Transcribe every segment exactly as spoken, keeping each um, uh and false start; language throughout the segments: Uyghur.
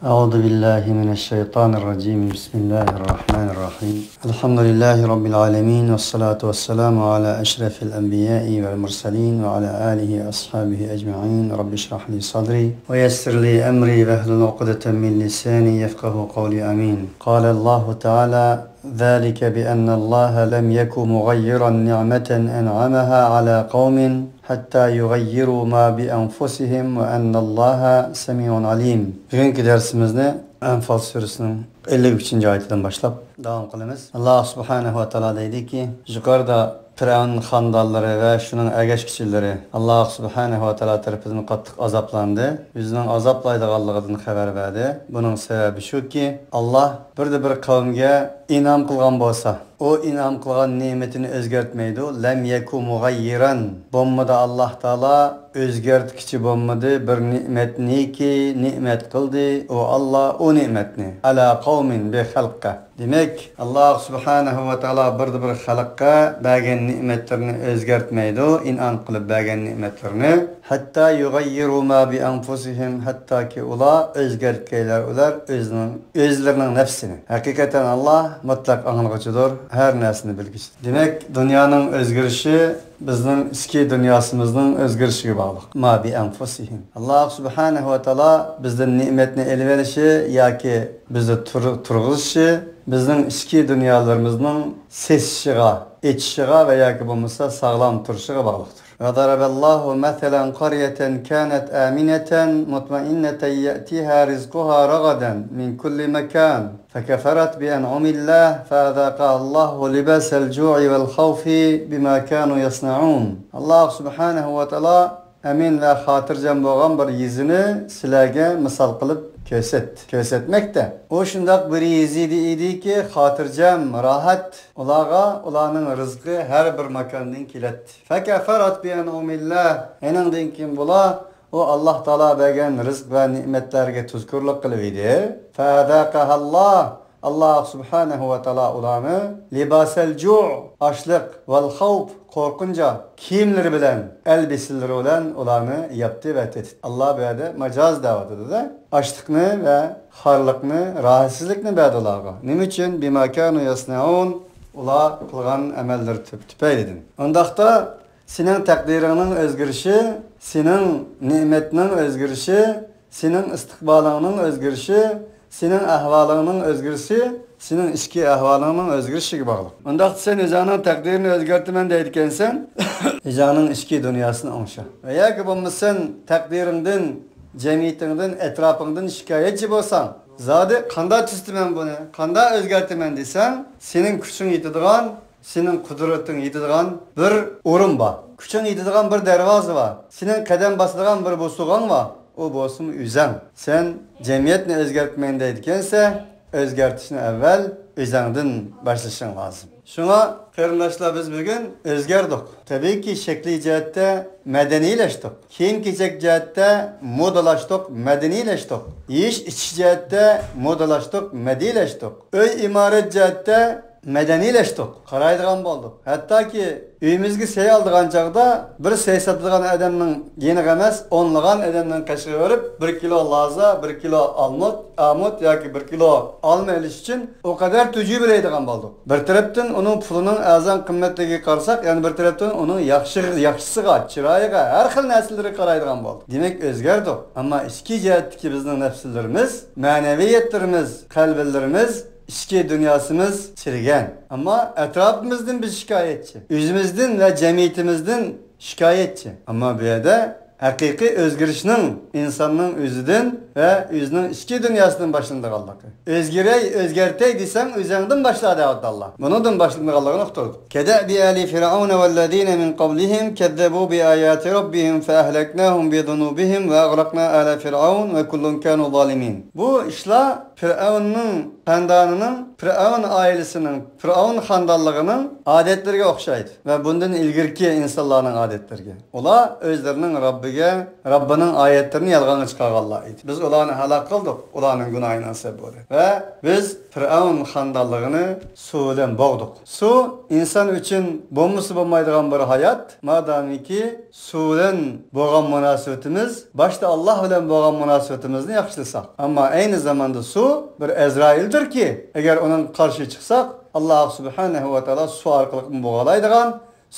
أعوذ بالله من الشيطان الرجيم. بسم الله الرحمن الرحيم. الحمد لله رب العالمين، والصلاة والسلام على أشرف الأنبياء والمرسلين، وعلى آله وأصحابه أجمعين. رب اشرح لي صدري ويسر لي أمري واحلل عقدة من لساني يفقهوا قولي. آمين. قال الله تعالى: ذلك بأن الله لم يك مغيرا نعمة أنعمها على قوم حتى يغيروا ما بأنفسهم وأن الله سميع عليم. بۈگۈنكى دەرسىمىزنى ئەنفال سۈرىسىنىڭ ئەللىك ئۈچىنچى ئايىتىدىن باشلاپ داۋام قىلىمىز. ئاللاھ سۇبھانەھۇ ۋە تائالا دەيدىكى، يۇقىرىدا پىرئەۋن خانىدانلىرى ۋە شۇنىڭ ئەگەشكۈچىلىرى ئاللاھ سۇبھانەھۇ ۋە تائالا تەرىپىدىن قاتتىق ئازابلاندى. ئۆزىنىڭ ئازابلايدىغانلىقىدىن خەۋەر بەردى. بۇنىڭ سەۋەبى شۇكى، ئاللاھ بىردە بىر قەۋمگە ئىنئام قىلغان بولسا، ئۇ ئىنئام قىلغان نېمىتىنى ئۆزگەرتمەيدۇ. لەم يەكۇ مۇغەييىرەن. بولمىدى، ئاللاھ تائالا ئۆزگەرتكۈچى بولمىدى. بىر نېمەتنىكى نېمەت قىلدى. ئۇ ئاللاھ ئۇ نېمەتنى. ئەلا قەۋمىن، بىر خەلققە. دېمەك، ئاللاھ سۇبھانەھۇ ۋە تائالا بىردە بىر خەلققە بەرگەن نېمەتلىرىنى ئۆزگەرتمەيدۇ، ئىنئام قىلىپ بەرگەن نېمەتلىرىنى. ھەتتا يۇغەييىرۇ ما بىئەنفۇسىھىم، ھەتتاكى ئۇلار ئۆزگەرتكەيلەر، ئۇلار ئۆزىنىڭ، ئۆزلىرىنىڭ نەپسىنى. ھەقىقەتەن ئاللاھ مۇتلەق ئاڭلىغۇچىدۇر، ھەر نەرسىنى بىلگۈچىدۇر. دېمەك، دۇنيانىڭ ئۆزگىرىشى بىزنىڭ ئىچكى دۇنياسىمىزنىڭ ئۆزگىرىشىگە باغلىق. ما بىئەنفۇسىھىم. ئاللاھ سۇبھانەھۇ ۋە تائالا بىزدىن نېمەتنى ئېلىۋېلىشى ياكى بىزنى تۇر-، تۇرغۇزۇشى بىزنىڭ ئىچكى دۇنيالىرىمىزنىڭ سېسىشىغا، ئېچىشىغا ۋە ياكى بولمىسا ساغلام تۇرۇشىغا باغلىقتۇر. وضرب الله مثلا قرية كانت آمنة مطمئنة يأتيها رزقها رغدا من كل مكان فكفرت بأنعم الله فأذاقها الله لباس الجوع والخوف بما كانوا يصنعون. ئاللاھ سۇبھانەھۇ ۋە تائالا ئەمىن ۋە خاتىرجەم بولغان بىر يېزىنى سىلەرگە مىسال قىلىپ كۆرسەت-، كۆرسەتمەكتە. ئۇ شۇنداق بىر يېزا ئىدىكى، خاتىرجەم، راھەت، ئۇلارغا ئۇلارنىڭ رىزقى ھەر بىر ماكاندىن كېلەتتى. فكفرت بأنعم الله. ئېنىڭدىن كېيىن بۇلار ئۇ ئاللاھ تائالا بەرگەن رىزق ۋە نېمەتلەرگە تۇزكورلۇق قىلىۋىدى. فأذاقها الله. ئاللاھ سۇبھانەھۇ ۋە تائالا ئۇلارنى لباسەل جۇ، ئاچلىق، ۋەل خەۋپ، قورقۇنچ كىيىملىرى بىلەن، ئەلبىسىلىرى بىلەن ئۇلارنى ياپتى ۋە تېتىتتى. ئاللاھ بۇ يەردە ماجاز دەۋاتىدۇ-دە، ئاچلىقنى ۋە خارلىقنى، راھەتسىزلىكنى بەردى ئۇلارغا. نېمە ئۈچۈن؟ بىما كانۇ يەسنەئۇن، ئۇلار قىلغان ئەمەللىرى تۈپ-، تۈپەيلىدىن. ئۇنداقتا سېنىڭ تەقدىرىڭنىڭ ئۆزگىرىشى، سېنىڭ نېمەتنىڭ ئۆزگىرىشى، سېنىڭ ئىستىقبالىڭنىڭ ئۆزگىرىشى، سېنىڭ ئەھۋالىڭنىڭ ئۆزگىرىشى، سېنىڭ ئىچكى ئەھۋالىڭنىڭ ئۆزگىرىشىگە باغلىق. ئۇنداقتا سەن ئۆزۈڭنىڭ تەقدىرىنى ئۆزگەرتىمەن دەيدىكەنسەن، ئۆزۈڭنىڭ ئىچكى دۇنياسىنى ئوڭشا. ۋە ياكى بولمىسا سەن تەقدىرىڭدىن، جەمئىيىتىڭدىن، ئەتراپىڭدىن شىكايەتچى بولساڭ، زادى قانداق تۈزىتىمەن بۇنى، قانداق ئۆزگەرتىمەن دېسەڭ، سېنىڭ كۈچۈڭ يېتىدىغان، سېنىڭ قۇدرىتىڭ يېتىدىغان بىر ئورۇن بار. كۈچۈڭ يېتىدىغان بىر دەرۋازا بار. سېنىڭ قەدەم باسىدىغان بىر بوسۇغاڭ بار. ئۇ بولسىمۇ ئۆزەڭ. سەن جەمئىيەتنى ئۆزگەرتمەيمەن دەيدىكەنسەن، ئۆزگەرتىشنى ئەۋۋەل ئۆزەڭدىن باشلىشىڭ لازىم. شۇڭا قېرىنداشلار، بىز بۈگۈن ئۆزگەردۇق. تەبىئىيكى، شەكلىي جەھەتتە مەدەنىيلەشتۇق. كىيىم-كېچەك جەھەتتە مودىلاشتۇق، مەدەنىيلەشتۇق. يېيىش-ئىچىش جەھەتتە مودىلاشتۇق، مەدىيلەشتۇق. ئۆي-ئىمارەت جەھەتتە مەدەنىيلەشتۇق، قارايدىغان بولدۇق. ھەتتاكى ئۆيىمىزگە سەي ئالىدىغان چاغدا بىر سەي ساتىدىغان ئادەمنىڭ يېنىغا ئەمەس، ئونلىغان ئادەمنىڭ قېشىغا بېرىپ، بىر كىلو لازا، بىر كىلو ئالمۇت، ئامۇت ياكى بىر كىلو ئالما ئېلىش ئۈچۈن ئۇ قەدەر تۈجۈۋېلەيدىغان بولدۇق. بىر تەرەپتىن ئۇنىڭ پۇلىنىڭ ئەرزان قىممەتلىكىگە قارىساق، يەنە بىر تەرەپتىن ئۇنىڭ ياخشى، ياخشىسىغا، چىرايىغا، ھەر خىل نەرسىلىرىگە قارايدىغان بولدۇق. دېمەك، ئۆزگەردۇق. ئەمما ئىچكى جەھەتتىكى بىزنىڭ نەپسلىرىمىز، مەنىۋىيەتلىرىمىز، قەلبلىرىمىز، ئىچكى دۇنياسىمىز چىرىگەن. ئەمما ئەتراپىمىزدىن بىز شىكايەتچى. ئۆزىمىزدىن ۋە جەمئىيىتىمىزدىن شىكايەتچى. ئەمما بۇ يەردە ھەقىقىي ئۆزگىرىشنىڭ ئىنساننىڭ ئۆزىدىن ۋە ئۆزىنىڭ ئىچكى دۇنياسىدىن باشلىنىدىغانلىقى. ئۆزگىرەي، ئۆزگەرتەي دېسەڭ، ئۆزەڭدىن باشلا دەۋاتىدۇ ئاللا. بۇنىڭدىن باشلىنىدىغانلىقىنى ئۇقتۇردۇق. كدأب آل فرعون والذين من قبلهم كذبوا بآيات ربهم فأهلكناهم بذنوبهم وأغرقنا آل فرعون وكل كانوا ظالمين. بۇ ئىشلار پىرئەۋننىڭ خاندانىنىڭ، پىرئەۋن ئائىلىسىنىڭ، پىرئەۋن خاندانلىقىنىڭ ئادەتلىرىگە ئوخشايدۇ ۋە بۇندىن ئىلگىرىكى ئىنسانلارنىڭ ئادەتلىرىگە. ئۇلار ئۆزلىرىنىڭ رەببىگە، رەببىنىڭ ئايەتلىرىنى يالغانغا چىقارغانلار ئىدى. بىز ئۇلارنى ھالاك قىلدۇق، ئۇلارنىڭ گۇناھىنىڭ سەۋەبى بولدى. ۋە بىز پىرئەۋن خاندانلىقىنى سۇ بىلەن بوغدۇق. سۇ ئىنسان ئۈچۈن بولمىسا بولمايدىغان بىر ھايات، مادامىكى سۇ بىلەن بولغان مۇناسىۋىتىمىز، باشتا ئاللاھ بىلەن بولغان مۇناسىۋىتىمىزنى ياخشىلىساق. ئەمما ئەينى زاماندا سۇ بىر ئەزرائىلدۇركى، ئەگەر ئۇنىڭغا قارشى چىقساق، ئاللاھ سۇبھانەھۇ ۋە تائالا سۇ ئارقىلىق بوغالايدىغان،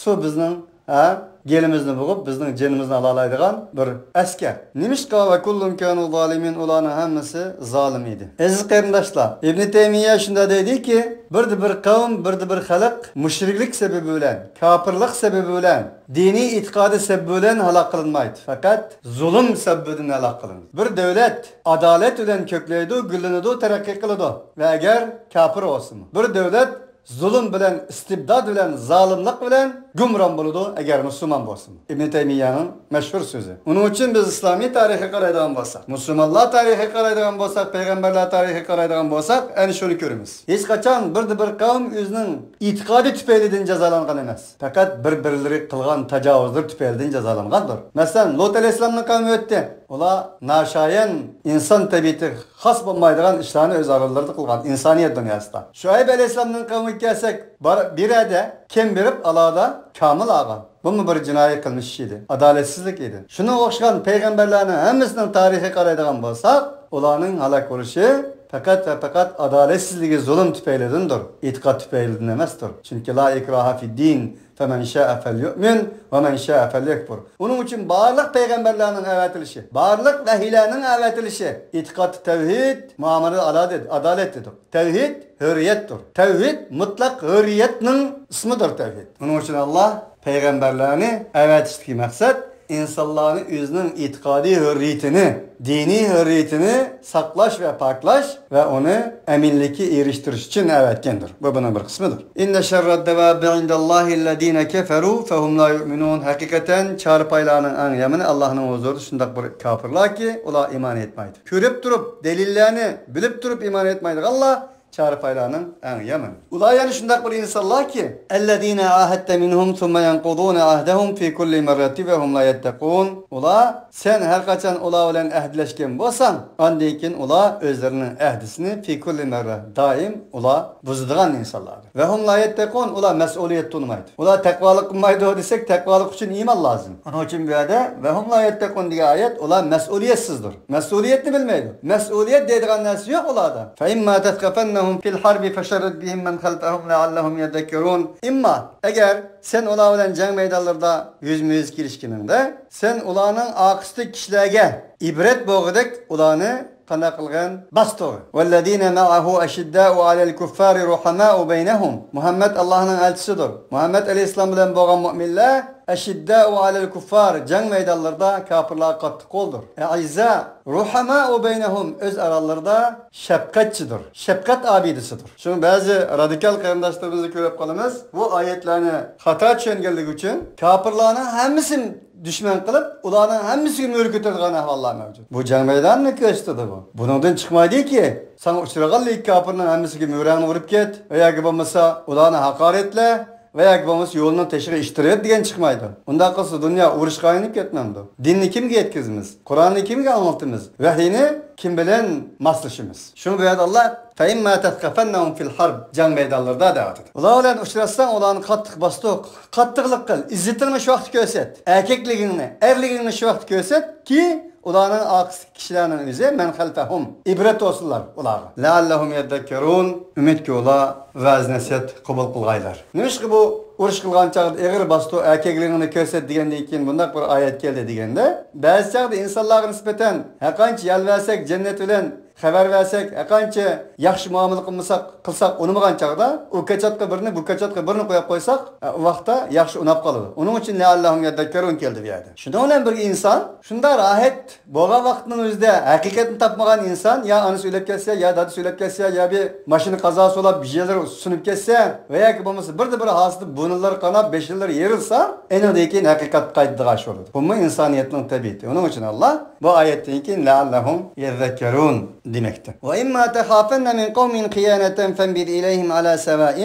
سۇ بىزنىڭ، ھە، گېلىمىزنى بوغۇپ، بىزنىڭ جېنىمىزنى ئالالايدىغان بىر ئەسكەر. نېمىشقا؟ ۋە كۇللۇن كانۇ زالىمىن، ئۇلارنىڭ ھەممىسى زالىم ئىدى. ئەزىز قېرىنداشلار، ئىبنى تەيمىيە شۇنداق دەيدىكى، بىردە بىر قەۋم، بىردە بىر خەلق مۇشرىكلىك سەۋەبى بىلەن، كاپىرلىق سەۋەبى بىلەن، دىنىي ئېتىقادى سەۋەبى بىلەن ھالاك قىلىنمايدۇ. پەقەت زۇلۇم سەۋەبىدىن ھالاك قىلىنىدۇ. بىر دۆلەت ئادالەت بىلەن كۆكلەيدۇ، گۈللىنىدۇ، تەرەققىي قىلىدۇ. ۋە ئەگەر كاپىر بولسىمۇ. بىر دۆلەت زۇلۇم بىلەن، ئىستىبداد بىلەن، زالىملىق بىلەن گۇمران بولىدۇ، ئەگەر مۇسۇلمان بولسىمۇ. ئىبنى تەيمىيەنىڭ مەشھۇر سۆزى. ئۇنىڭ ئۈچۈن بىز ئىسلامىي تارىخقا قارايدىغان بولساق، مۇسۇلمانلار تارىخىغا قارايدىغان بولساق، پەيغەمبەرلەر تارىخىغا قارايدىغان بولساق، ئەنە شۇنى كۆرىمىز. ھېچقاچان بىردە بىر قەۋم ئۆزىنىڭ ئېتىقادى تۈپەيلىدىن جازالانغان ئەمەس. پەقەت بىر-بىرلىرى قىلغان تاجاۋۇزلىرى تۈپەيلىدىن جازالانغاندۇر. مەسىلەن، لۇت ئەلەيھىسسالامنىڭ قەۋمى ئۆتتى. ئۇلار ناشايان، ئىنسان تەبىئىتىگە خاس بولمايدىغان ئىشلارنى ئۆز ئارىلىرىدا قىلغان ئىنسانىيەت دۇنياسىدا. شۇئەيب ئەلەيھىسسالامنىڭ قەۋمىگە كەلسەك، بار، بىر يەردە كەم بېرىپ، ئالادا كامىل ئالغان. بۇمۇ بىر جىنايى قىلمىش ئىش ئىدى. ئادالەتسىزلىك ئىدى. شۇنىڭغا ئوخشىغان پەيغەمبەرلەرنىڭ ھەممىسىنىڭ تارىخىغا قارايدىغان بولساق، ئۇلارنىڭ ھالاك بولۇشى پەقەت ۋە پەقەت ئادالەتسىزلىكى، زۇلۇم تۈپەيلىدىندۇر. ئېتىقاد تۈپەيلىدىن ئەمەستۇر. چۈنكى لا ئىكراھە فىددىن، فەمەن شائە فەليۇئمىن ۋەمەن شائە فەليەكفۇر. ئۇنىڭ ئۈچۈن بارلىق پەيغەمبەرلەرنىڭ ئەۋەتىلىشى، بارلىق ۋەھىيلەرنىڭ ئەۋەتىلىشى، ئېتىقادتا تەۋھىد، مۇئامىلىدە ئادالەت، ئادالەت دېدۇق. تەۋھىد ھۆرىيەتتۇر. تەۋھىد مۇتلەق ھۆرىيەتنىڭ ئىسمىدۇر تەۋھىد. ئۇنىڭ ئۈچۈن ئاللاھ پەيغەمبەرلەرنى ئەۋەتىشتىكى مەقسەت ئىنسانلارنى ئۆزىنىڭ ئېتىقادىي ھۆرىيىتىنى، دىنىي ھۆرىيىتىنى ساقلاش ۋە پاكلاش ۋە ئۇنى ئەمىنلىككە ئېرىشتۈرۈش ئۈچۈن ئەۋەتكەندۇر. بۇ بۇنىڭ بىر قىسمىدۇر. إن شر الدواب عند الله الذين كفروا فهم لا يؤمنون. ھەقىقەتەن چارپايلارنىڭ ئەڭ يامىنى ئاللاھنىڭ ھۇزۇرىدا شۇنداق بىر كاپىرلاركى، ئۇلار ئىمان ئېيتمايدۇ. كۆرۈپ تۇرۇپ، دەلىللەرنى بىلىپ تۇرۇپ ئىمان ئېيتمايدىغانلار چارپايلارنىڭ ئەڭ يامىنى. ئۇلار يەنە شۇنداق بىر ئىنسانلاركى، الذين عاهدت منهم ثم ينقضون عهدهم في كل مرة وهم لا يتقون. ئۇلار سەن ھەر قاچان ئۇلار بىلەن ئەھدىلەشكەن بولساڭ، ئاندىن كېيىن ئۇلار ئۆزلىرىنىڭ ئەھدىسىنى في كل مرة، دائىم ئۇلار بۇزىدىغان ئىنسانلاردۇر. وهم لا يتقون، ئۇلار مەسئۇلىيەت تونۇمايدۇ. ئۇلار تەقۋالىق قىلمايدۇ دېسەك، تەقۋالىق ئۈچۈن ئىمان لازىم. ئۇنىڭ ئۈچۈن بۇ يەردە ۋەھۇم لا يەتتەقۇن دېگەن ئايەت، ئۇلار مەسئۇلىيەتسىزدۇر. مەسئۇلىيەتنى بىلمەيدۇ. مەسئۇلىيەت دەيدىغان نەرسە يوق ئۇلاردا. فَإِمَّا تَثْقَفَنَّهُمْ فِي الْحَرْبِ فَشَرِّدْ بِهِمْ مَنْ خَلْفَهُمْ لَعَلَّهُمْ يَذَّكَّرُونَ. ئەمما ئەگەر سەن ئۇلار بىلەن جەڭ مەيدانلىرىدا يۈزمۇ يۈز كېلىشكىنىڭدە، سەن ئۇلارنىڭ ئارقىسىدىكى كىشىلەرگە ئىبرەت بولغۇدەك ئۇلارنى قانداق قىلغىن؟ باستۇر. وَالَّذِينَ مَعَهُ أَشِدَّاءُ عَلَى الْكُفَّارِ رُحَمَاءُ بَيْنَهُمْ. مۇھەممەد ئاللاھنىڭ ئەلچىسىدۇر. مۇھەممەد ئەلەيھىسسالام بىلەن بولغان مۇئمىنلەر، أَشِدَّاءُ عَلَى الْكُفَّارِ، جەڭ مەيدانلىرىدا كاپىرلارغا قاتتىق قولدۇر. أَعِزَّاءُ، رُحَمَاءُ بَيْنَهُمْ، ئۆز ئارالىرىدا شەپقەتچىدۇر. شەپقەت ئابىدىسىدۇر. شۇڭا بەزى رادىكال قېرىنداشلىرىمىزنى كۆرۈپ قالىمىز، بۇ ئايەتلەرنى خاتا چۈشەنگەنلىكى ئۈچۈن كاپىرلارنىڭ ھەممىسىنى دۈشمەن قىلىپ، ئۇلارنىڭ ھەممىسىگە مۈرە كۆتۈرىدىغان ئەھۋاللار مەۋجۇت. بۇ جەڭ مەيدانىنى كۆرسىتىدۇ بۇ. بۇنىڭدىن چىقمايدۇكى، ساڭا ئۇچرىغانلا ئىككى كاپىرنىڭ ھەممىسىگە مۈرەڭنى ئۇرۇپ كەت، ۋە ياكى بولمىسا ئۇلارنى ھاقارەتلە، ۋە ياكى بولمىسا يولنىڭ تېشىغا ئىتتىرىۋەت دېگەن چىقمايدۇ. ئۇنداق قىلسا دۇنيا ئۇرۇشقا ئايلىنىپ كەتمەمدۇ؟ دىننى كىمگە يەتكۈزىمىز؟ قۇرئاننى كىمگە ئاڭلىتىمىز؟ ۋەھىينى كىم بىلەن ماسلىشىمىز؟ شۇڭا بۇ يەردە ئاللا، فَإِمَّا تَثْقَفَنَّهُمْ فِي الْحَرْبِ، جەڭ مەيدانلىرىدا دەۋاتىدۇ. ئۇلار بىلەن ئۇچراشساڭ، ئۇلارنى قاتتىق باستۇق، قاتتىقلىق قىل، ئىززىتىڭنى شۇ ۋاقىتتا كۆرسەت، ئەركەكلىكىڭنى، ئەرلىكىڭنى شۇ ۋاقىتتا كۆرسەتكى، ئۇلارنىڭ ئارقىسىدىكى كىشىلەرنىڭ ئۆزى، مَنْ خَلْفَهُمْ، ئىبرەت بولسۇنلار ئۇلارغا. لَعَلَّهُمْ يَذَّكَّرُونَ، ئۈمىدكى ئۇلار ۋەز-نەسىھەت قوبۇل قىلغايلار. نېمىشقا بۇ ئۇرۇش قىلغان چاغدا ئېغىر باستۇق، ئەركەكلىكىڭنى كۆرسەت دېگەندىن كېيىن بۇنداق بىر ئايەت كەلدى دېگەندە، بەزى چاغدا ئىنسانلارغا نىسبەتەن ھەرقانچە يەل بەرسەك، جەننەت بىلەن خەۋەر بەرسەك، ھەرقانچە ياخشى مۇئامىلە قىلمىساق، قىلساق ئۇنىمىغان چاغدا، ئۇ كاچاتقا بىرنى، بۇ كاچاتقا بىرنى قويۇپ قويساق، ئۇ ۋاقىتتا ياخشى ئۇناپ قالىدۇ. ئۇنىڭ ئۈچۈن لَعَلَّهُمْ يَذَّكَّرُونَ كەلدى بۇ يەردە. شۇنىڭ بىلەن بىرگە ئىنسان شۇنداق راھەت بولغان ۋاقىتنىڭ ئۆزىدە ھەقىقەتنى تاپمىغان ئىنسان يا ئانىسى ئۆلۈپ كەتسە، يا دادىسى ئۆلۈپ كەتسە، يا بىر ماشىنا قازاسى بولۇپ بىر يەرلىرى سۇنۇپ كەتسە ۋە ياكى بولمىسا بىردىن بىر ھادىسىدە بۇرنىلىرى قاناپ، بېشىلىرى يېرىلسا، ئېنىڭدىن كېيىن ھەقىقەتكە قايتىدىغان ئىش بولىدۇ. بۇمۇ ئىنسانىيەتنىڭ تەبىئىتى. ئۇنىڭ ئۈچۈن ئاللا بۇ ئايەتتىن كېيىن لَعَلَّهُمْ يَذَّكَّرُونَ، دېمەكتە. وإما تخافن من قوم خيانة فانبذ إليهم على سواء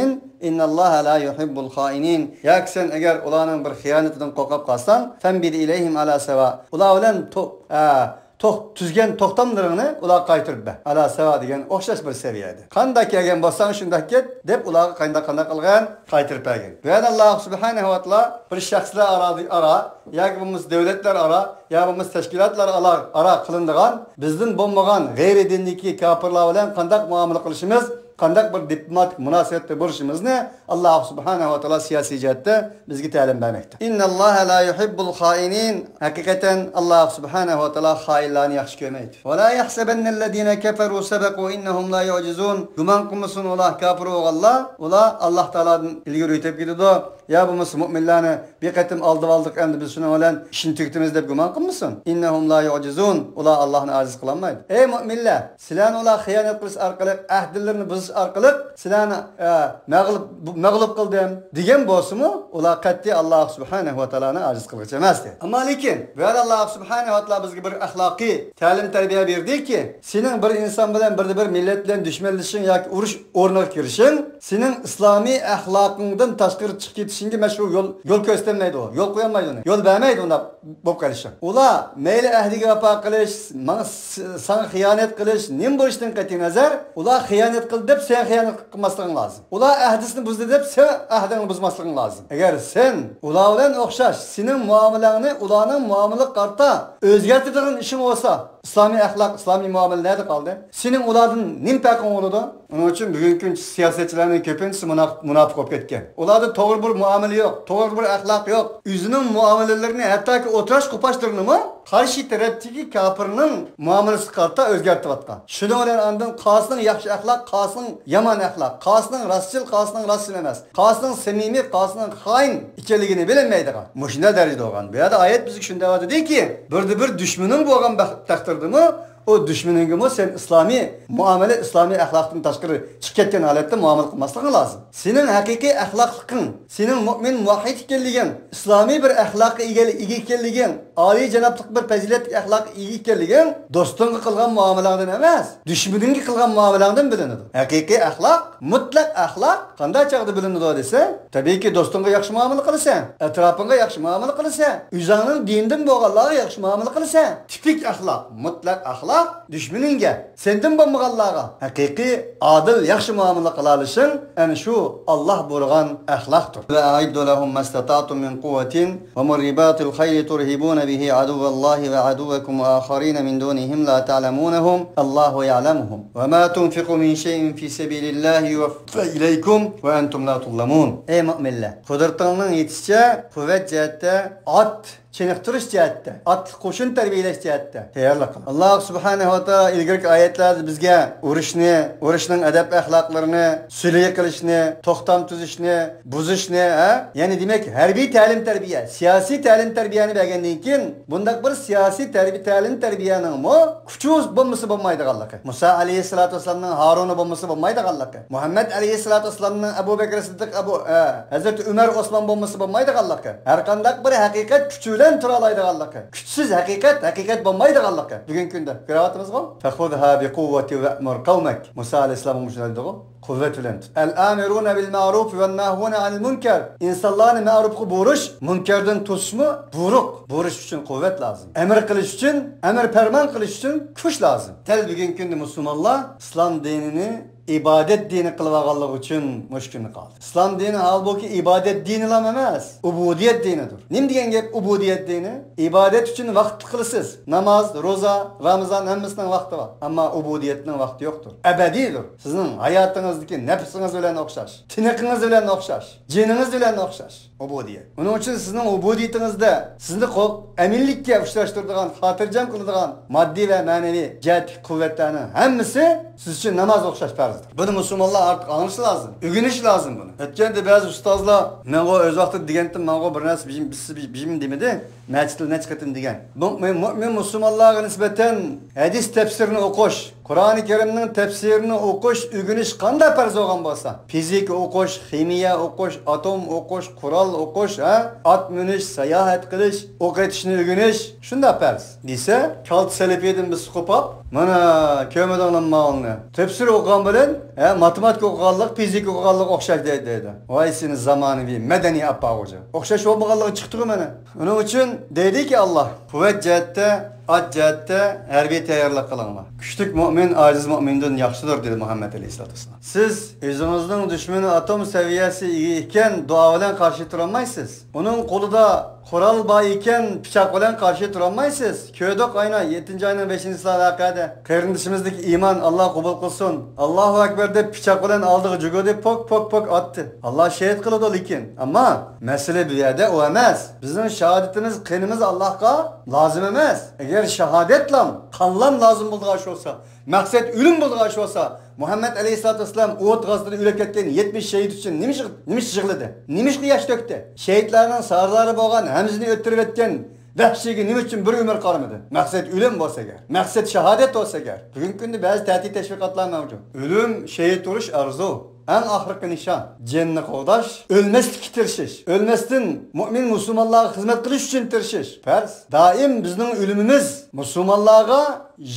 إن الله لا يحب الخائنين. ياكى سەن ئەگەر ئۇلارنىڭ بىر خىيانىتىدىن قورقۇپ قالساڭ، فانبذ إليهم على سواء. ئۇلار بىلەن تو-، ئە، توق-، تۈزگەن توختاملىرىڭنى ئۇلارغا قايتۇرۇپ بەر. ئالا ساۋا دېگەن ئوخشاش بىر سەۋىيەدە. قانداق كەلگەن بولساڭ، شۇنداق كەت، دەپ ئۇلارغا قانداق، قانداق قىلغان قايتۇرۇپ بەرگىن. بۇ يەردە ئاللاھ سۇبھانەھۇ ۋە تائالا بىر شەخسلەر ئارا، ئارا ياكى بولمىسا دۆلەتلەر ئارا، يا بولمىسا تەشكىلاتلار ئارا، ئارا قىلىنىدىغان، بىزدىن بولمىغان، غەيرىي دىندىكى كاپىرلار بىلەن قانداق مۇئامىلە قىلىشىمىز، قانداق بىر دىپلوماتىك مۇناسىۋەتتە بولۇشىمىزنى ئاللاھ سۇبھانەھۇ ۋە تائالا سىياسىي جەھەتتە بىزگە تەلىم بەرمەكتە. إن الله لا يحب الخائنين. ھەقىقەتەن ئاللاھ سۇبھانەھۇ ۋە تائالا خائىنلارنى ياخشى كۆرمەيدۇ. ولا يحسبن الذين كفروا سبقوا إنهم لا يعجزون. گۇمان قىلمىسۇن ئۇلار كاپىر بولغانلار، ئۇلار ئاللاھ تائالادىن ئىلگىرى ئۆتۈپ كېتىدۇ. يا بولمىسا مۇئمىنلارنى بىر قېتىم ئالدىۋالدۇق، ئەمدى بىز شۇنىڭ بىلەن ئىشنى تۈگىتىمىز دەپ گۇمان قىلمىسۇن. إنهم لا يعجزون. ئۇلار ئاللاھنى ئاجىز قىلالمايدۇ. ئەي مۇئمىنلار، سىلەرنى ئۇلار خىيانەت قىلىش ئارقىلىق، ئەھدىلىرىنى بۇزۇش ئارقىلىق سىلەرنى، ئە، مەغلۇپ، مەغلۇپ قىلدىم دېگەن بولسىمۇ، ئۇلار قەتئىي ئاللاھ سۇبھانەھۇ ۋە تائالانى ئاجىز قىلغۇچى ئەمەس دېدى. ئەمما لېكىن بۇ يەردە ئاللاھ سۇبھانەھۇ ۋە تائالا بىزگە بىر ئەخلاقىي تەلىم-تەربىيە بېرىدىكى، سېنىڭ بىر ئىنسان بىلەن، بىر، بىر مىللەت بىلەن دۈشمەنلىشىشىڭ ياكى ئۇرۇش ئورنىغا كىرىشىڭ سېنىڭ ئىسلامىي ئەخلاقىڭدىن تاشقىرى چىقىپ كېتىشىڭگە مانا شۇ يول، يول كۆرسىتەلمەيدۇ، يول قويالمايدۇ، يول بەرمەيدۇ ئۇنداق بولۇپ قېلىشىڭ. ئۇلار مەيلى ئەھدىگە ۋاپا قىلىش، ماڭا س-، ساڭا خىيانەت قىلىش، نېمە بولۇشىدىن قەتئىينەزەر، ئۇلار خىيانەت قىلدى دەپ سەن خىيانەت قىلماسلىقىڭ لازىم. ئۇلار ئەھدىسىنى بۇزدى دەپ سەن ئەھدىڭنى بۇزماسلىقىڭ لازىم. ئەگەر سەن ئۇلار بىلەن ئوخشاش، سېنىڭ مۇئامىلەڭنى ئۇلارنىڭ مۇئامىلىگە قارىتا ئۆزگەرتىدىغان ئىشىڭ بولسا، ئىسلامىي ئەخلاق، ئىسلامىي مۇئامىلە نەدە قالدى؟ سېنىڭ ئۇلاردىن نېمە پەرقىڭ بولىدۇ؟ ئۇنىڭ ئۈچۈن بۈگۈنكى كۈنچە سىياسەتچىلەرنىڭ كۆپىنچىسى مۇناپىق، مۇناپىق بولۇپ كەتكەن. ئۇلاردا توغرا بىر مۇئامىلە يوق، توغرا بىر ئەخلاق يوق. ئۆزىنىڭ مۇئامىلىلىرىنى، ھەتتاكى ئولتۇراش قوپاچلىرىنىمۇ قارشى تەرەپتىكى كاپىرنىڭ مۇئامىلىسىگە قارىتا ئۆزگەرتىۋاتقان. شۇنىڭ بىلەن ئاندىن قايسىنىڭ ياخشى ئەخلاق، قايسىنىڭ يامان ئەخلاق، قايسىنىڭ راستچىل، قايسىنىڭ راستچىل ئەمەس، قايسىنىڭ سەمىمىي، قايسىنىڭ خائىن ئىكەنلىكىنى بىلەلمەيدىغان مۇشۇنداق دەرىجىدە بولغان. بۇ يەردە ئايەت بىزگە شۇنى دەۋاتىدۇكى، بىردە بىر دۈشمىنىڭ بولغان بەخ-، تەقدىردىمۇ، ئۇ دۈشمىنىڭگىمۇ سەن ئىسلامىي مۇئامىلە، ئىسلامىي ئەخلاقتىن تاشقىرى چىقىپ كەتكەن ھالەتتە مۇئامىلە قىلماسلىقىڭ لازىم. سېنىڭ ھەقىقىي ئەخلاقلىقىڭ، سېنىڭ مۇئمىن، مۇۋەھھىد ئىكەنلىكىڭ، ئىسلامىي بىر ئەخلاققا ئىگە، ئىگە ئىكەنلىكىڭ، ئالىي جانابلىق بىر پەزىلەتلىك ئەخلاققا ئىگە ئىكەنلىكىڭ دوستۇڭغا قىلغان مۇئامىلەڭدىن ئەمەس، دۈشمىنىڭگە قىلغان مۇئامىلەڭدىن بىلىنىدۇ. ھەقىقىي ئەخلاق، مۇتلەق ئەخلاق قانداق چاغدا بىلىنىدۇ دېسە، تەبىئىيكى، دوستۇڭغا ياخشى مۇئامىلە قىلىسەن، ئەتراپىڭغا ياخشى مۇئامىلە قىلىسەن، ئۆزۈڭنىڭ دىنىدىن بولغانلارغا ياخشى مۇئامىلە قىلىسەن. تىپىك ئەخلاق، مۇتلەق ئەخلاق، دۈشمىنىڭگە، سەندىن بولمىغانلارغا ھەقىقىي، ئادىل، ياخشى مۇئامىلە قىلالىشىڭ ئەنە شۇ ئاللاھ بۇيرۇغان ئەخلاقتۇر. وأعدوا لهم ما استطعتم من قوة ومن رباط الخيل ترهبون به عدو الله وعدوكم وآخرين من دونهم لا تعلمونهم الله يعلمهم وما تنفقوا من شيء في سبيل الله يوفى إليكم وأنتم لا تظلمون. ئەي مۇئمىنلەر، قۇدرىتىڭنىڭ يېتىشىچە قۇۋۋەت جەھەتتە ئات چېنىقتۇرۇش جەھەتتە، ئاتلىق قوشۇن تەربىيەلەش جەھەتتە تەييارلىق قىلىڭ. ئاللاھ سۇبھانەھۇ ۋە تائالا ئىلگىرىكى ئايەتلەردە بىزگە ئۇرۇشنى، ئۇرۇشنىڭ ئەدەپ-ئەخلاقلىرىنى، سۈلھى قىلىشنى، توختام تۈزۈشنى، بۇزۇشنى، ھە؟ يەنى دېمەك، ھەربىي تەلىم-تەربىيە، سىياسىي تەلىم-تەربىيەنى بەرگەندىن كېيىن، بۇنداق بىر سىياسىي تەربىي-، تەلىم-تەربىيەنىڭمۇ كۈچى بولمىسا بولمايدىغانلىقى، مۇسا ئەلەيھىسسالاتۇ ۋەسسالامنىڭ ھارۇنى بولمىسا بولمايدىغانلىقى، مۇھەممەد ئەلەيھىسسالاتۇ ۋەسسالامنىڭ ئەبۇ بەكرى سىددىق، ئەبۇ، ئە، ھەزرىتى ئۆمەر، ئوسمان بولمىسا بولمايدىغانلىقى، ھەرقانداق بىر ھەقىقەت كۈچى بىلەن تۇرالايدىغانلىقى، كۈچسىز ھەقىقەت ھەقىقەت بولمايدىغانلىقى بۈگۈنكى كۈندە كۆرۈۋاتىمىزغۇ. فخذها بقوة وأمر قومك. مۇسا ئەلەيھىسسالام مۇشۇنداق دېدىغۇ. قۇۋۋەت بىلەن تۇت. الآمرون بالمعروف والناهون عن المنكر. ئىنسانلارنى مەرۇپقا بۇيرۇش، مۇنكەردىن توسۇشمۇ بۇيرۇق. بۇيرۇش ئۈچۈن قۇۋۋەت لازىم. ئەمر قىلىش ئۈچۈن، ئەمر پەرمان قىلىش ئۈچۈن كۈچ لازىم. دەل بۈگۈنكى كۈندە مۇسۇلمانلار ئىسلام دىنىنى ئىبادەت دىنى قىلىۋالغانلىقى ئۈچۈن مۇشۇ كۈندە قالدى. ئىسلام دىنى ھالبۇكى ئىبادەت دىنىلا ئەمەس، ئۇبۇدىيەت دىنىدۇر. نېمە دېگەن گەپ ئۇبۇدىيەت دىنى؟ ئىبادەت ئۈچۈن ۋاقىت قىلىسىز. ناماز، روزا، رامىزان ھەممىسىنىڭ ۋاقتى بار. ئەمما ئۇبۇدىيەتنىڭ ۋاقتى يوقتۇر. ئەبەدىيدۇر. سىزنىڭ ھاياتىڭىزدىكى نەپسىڭىز بىلەن ئوخشاش، تىنىقىڭىز بىلەن ئوخشاش، جېنىڭىز بىلەن ئوخشاش. ئۇبۇدىيەت. ئۇنىڭ ئۈچۈن سىزنىڭ ئۇبۇدىيىتىڭىزدە سىزنى قو-، ئەمىنلىككە ئۇچراشتۇرىدىغان، خاتىرجەم قىلىدىغان ماددىي ۋە مەنىۋى جەھەتتىكى قۇۋۋەتلەرنىڭ ھەممىسى سىز ئۈچۈن ناماز ئوخشاش پەرزدۇر. بۇنى مۇسۇلمانلار ئارتۇق ئاڭلىشى لازىم، ئۆگىنىشى لازىم بۇنى. ئۆتكەندە بەزى ئۇستازلار، مەنغۇ ئۆز ۋاقتىدا دېگەنتىم، ماڭغۇ بىر نەرسە بىر، بىر، بىر، بىر دېمىدى، مەسچىتتە نەچچە قېتىم دېگەن. مۇ-، مۇ-، مۇئمىن مۇسۇلمانلارغا نىسبەتەن ھەدىس تەپسىرىنى ئوقۇش، قۇرئانى كەرىمنىڭ تەپسىرىنى ئوقۇش، ئۆگىنىش قانداق پەرز بولغان بولسا، فىزىكا ئوقۇش، خىمىيە ئوقۇش، ئاتوم ئوقۇش، قورال ئوقۇش، ھە؟ ئات مىنىش، ساياھەت قىلىش، ئوق ئېتىشنى ئۆگىنىش شۇنداق پەرز دېسە، كالتە سەلىپىيىدىن بىرسى قوپاپ، مانا، كۆرمىدىڭلارمۇ ماۋۇنى؟ تەپسىر ئوقۇغان بىلەن، ھە، ماتېماتىكا ئوقۇغانلىق، فىزىكا ئوقۇغانلىق ئوخشاش دەيدۇ، دەيدۇ. ۋاي سېنى زامانىۋى مەدەنىي ئاپپاغۇچى. ئوخشاش بولمىغانلىقى چىقتىغۇ مانا. ئۇنىڭ ئۈچۈن دەيدىكى ئاللاھ، قۇۋۋەت جەھەتتە، ئات جەھەتتە ھەربىي تەييارلىق قىلىڭلار. كۈچلۈك مۆمىن ئاجىز مۆمىندىن ياخشىدۇر، دېدى مۇھەممەد ئەلەيھىسسالاتۇ ۋەسسالام. سىز ئۆزىڭىزنىڭ دۈشمىنى ئاتوم سەۋىيەسى ئىگە ئىكەن، دۇئا بىلەن قارشى تۇرالمايسىز. ئۇنىڭ قولىدا قورال بار ئىكەن، پىچاق بىلەن قارشى تۇرالمايسىز. كۆردۇق ئاينا، يەتتىنچى ئاينىڭ بەشىنچىسىدا ۋەقەدە. قېرىندىشىمىزدىكى ئىمان، ئاللاھ قوبۇل قىلسۇن. ئاللاھۇ ئەكبەر دەپ پىچاق بىلەن ئالدىغا جۈگۈردى، پوك، پوك، پوك ئاتتى. ئاللاھ شېھىت قىلىدۇ لېكىن. ئەمما مەسىلە بۇ يەردە ئۇ ئەمەس. بىزنىڭ شاھادىتىمىز، قېنىمىز ئاللاھقا لازىم ئەمەس. ئەگەر شاھادەتلام، قانلام لازىم بولىدىغان ئىش بولسا، مەقسەت ئۆلۈم بولىدىغان ئىش بولسا، مۇھەممەد ئەلەيھىسسالاتۇ ۋەسسالام ئۇھۇد غازىتىدا ئۆلۈپ كەتكەن يەتمىش شېھىت ئۈچۈن نېمىشقا، نېمىشقا يىغلىدى؟ نېمىشقا ياش تۆكتى؟ شېھىتلارنىڭ سارىلارى بولغان ھەمزىنى ئۆلتۈرۈۋەتكەن ۋەھشىيگە نېمە ئۈچۈن بىر ئۆمۈر قارىمىدى؟ مەقسەت ئۆلۈم بولسا ئەگەر، مەقسەت شاھادەت بولسا ئەگەر. بۈگۈنكى كۈندە بەزى تەتۈر تەشۋىقاتلار مەۋجۇت. ئۆلۈم، شېھىت بولۇش ئارزۇ، ئەڭ ئاخىرقى نىشان. جېنىنى قوغداش، ئۆلمەسلىككە تىرىشىش، ئۆلمەستىن مۆمىن مۇسۇلمانلارغا خىزمەت قىلىش ئۈچۈن تىرىشىش پەرز. دائىم بىزنىڭ ئۆلۈمىمىز مۇسۇلمانلارغا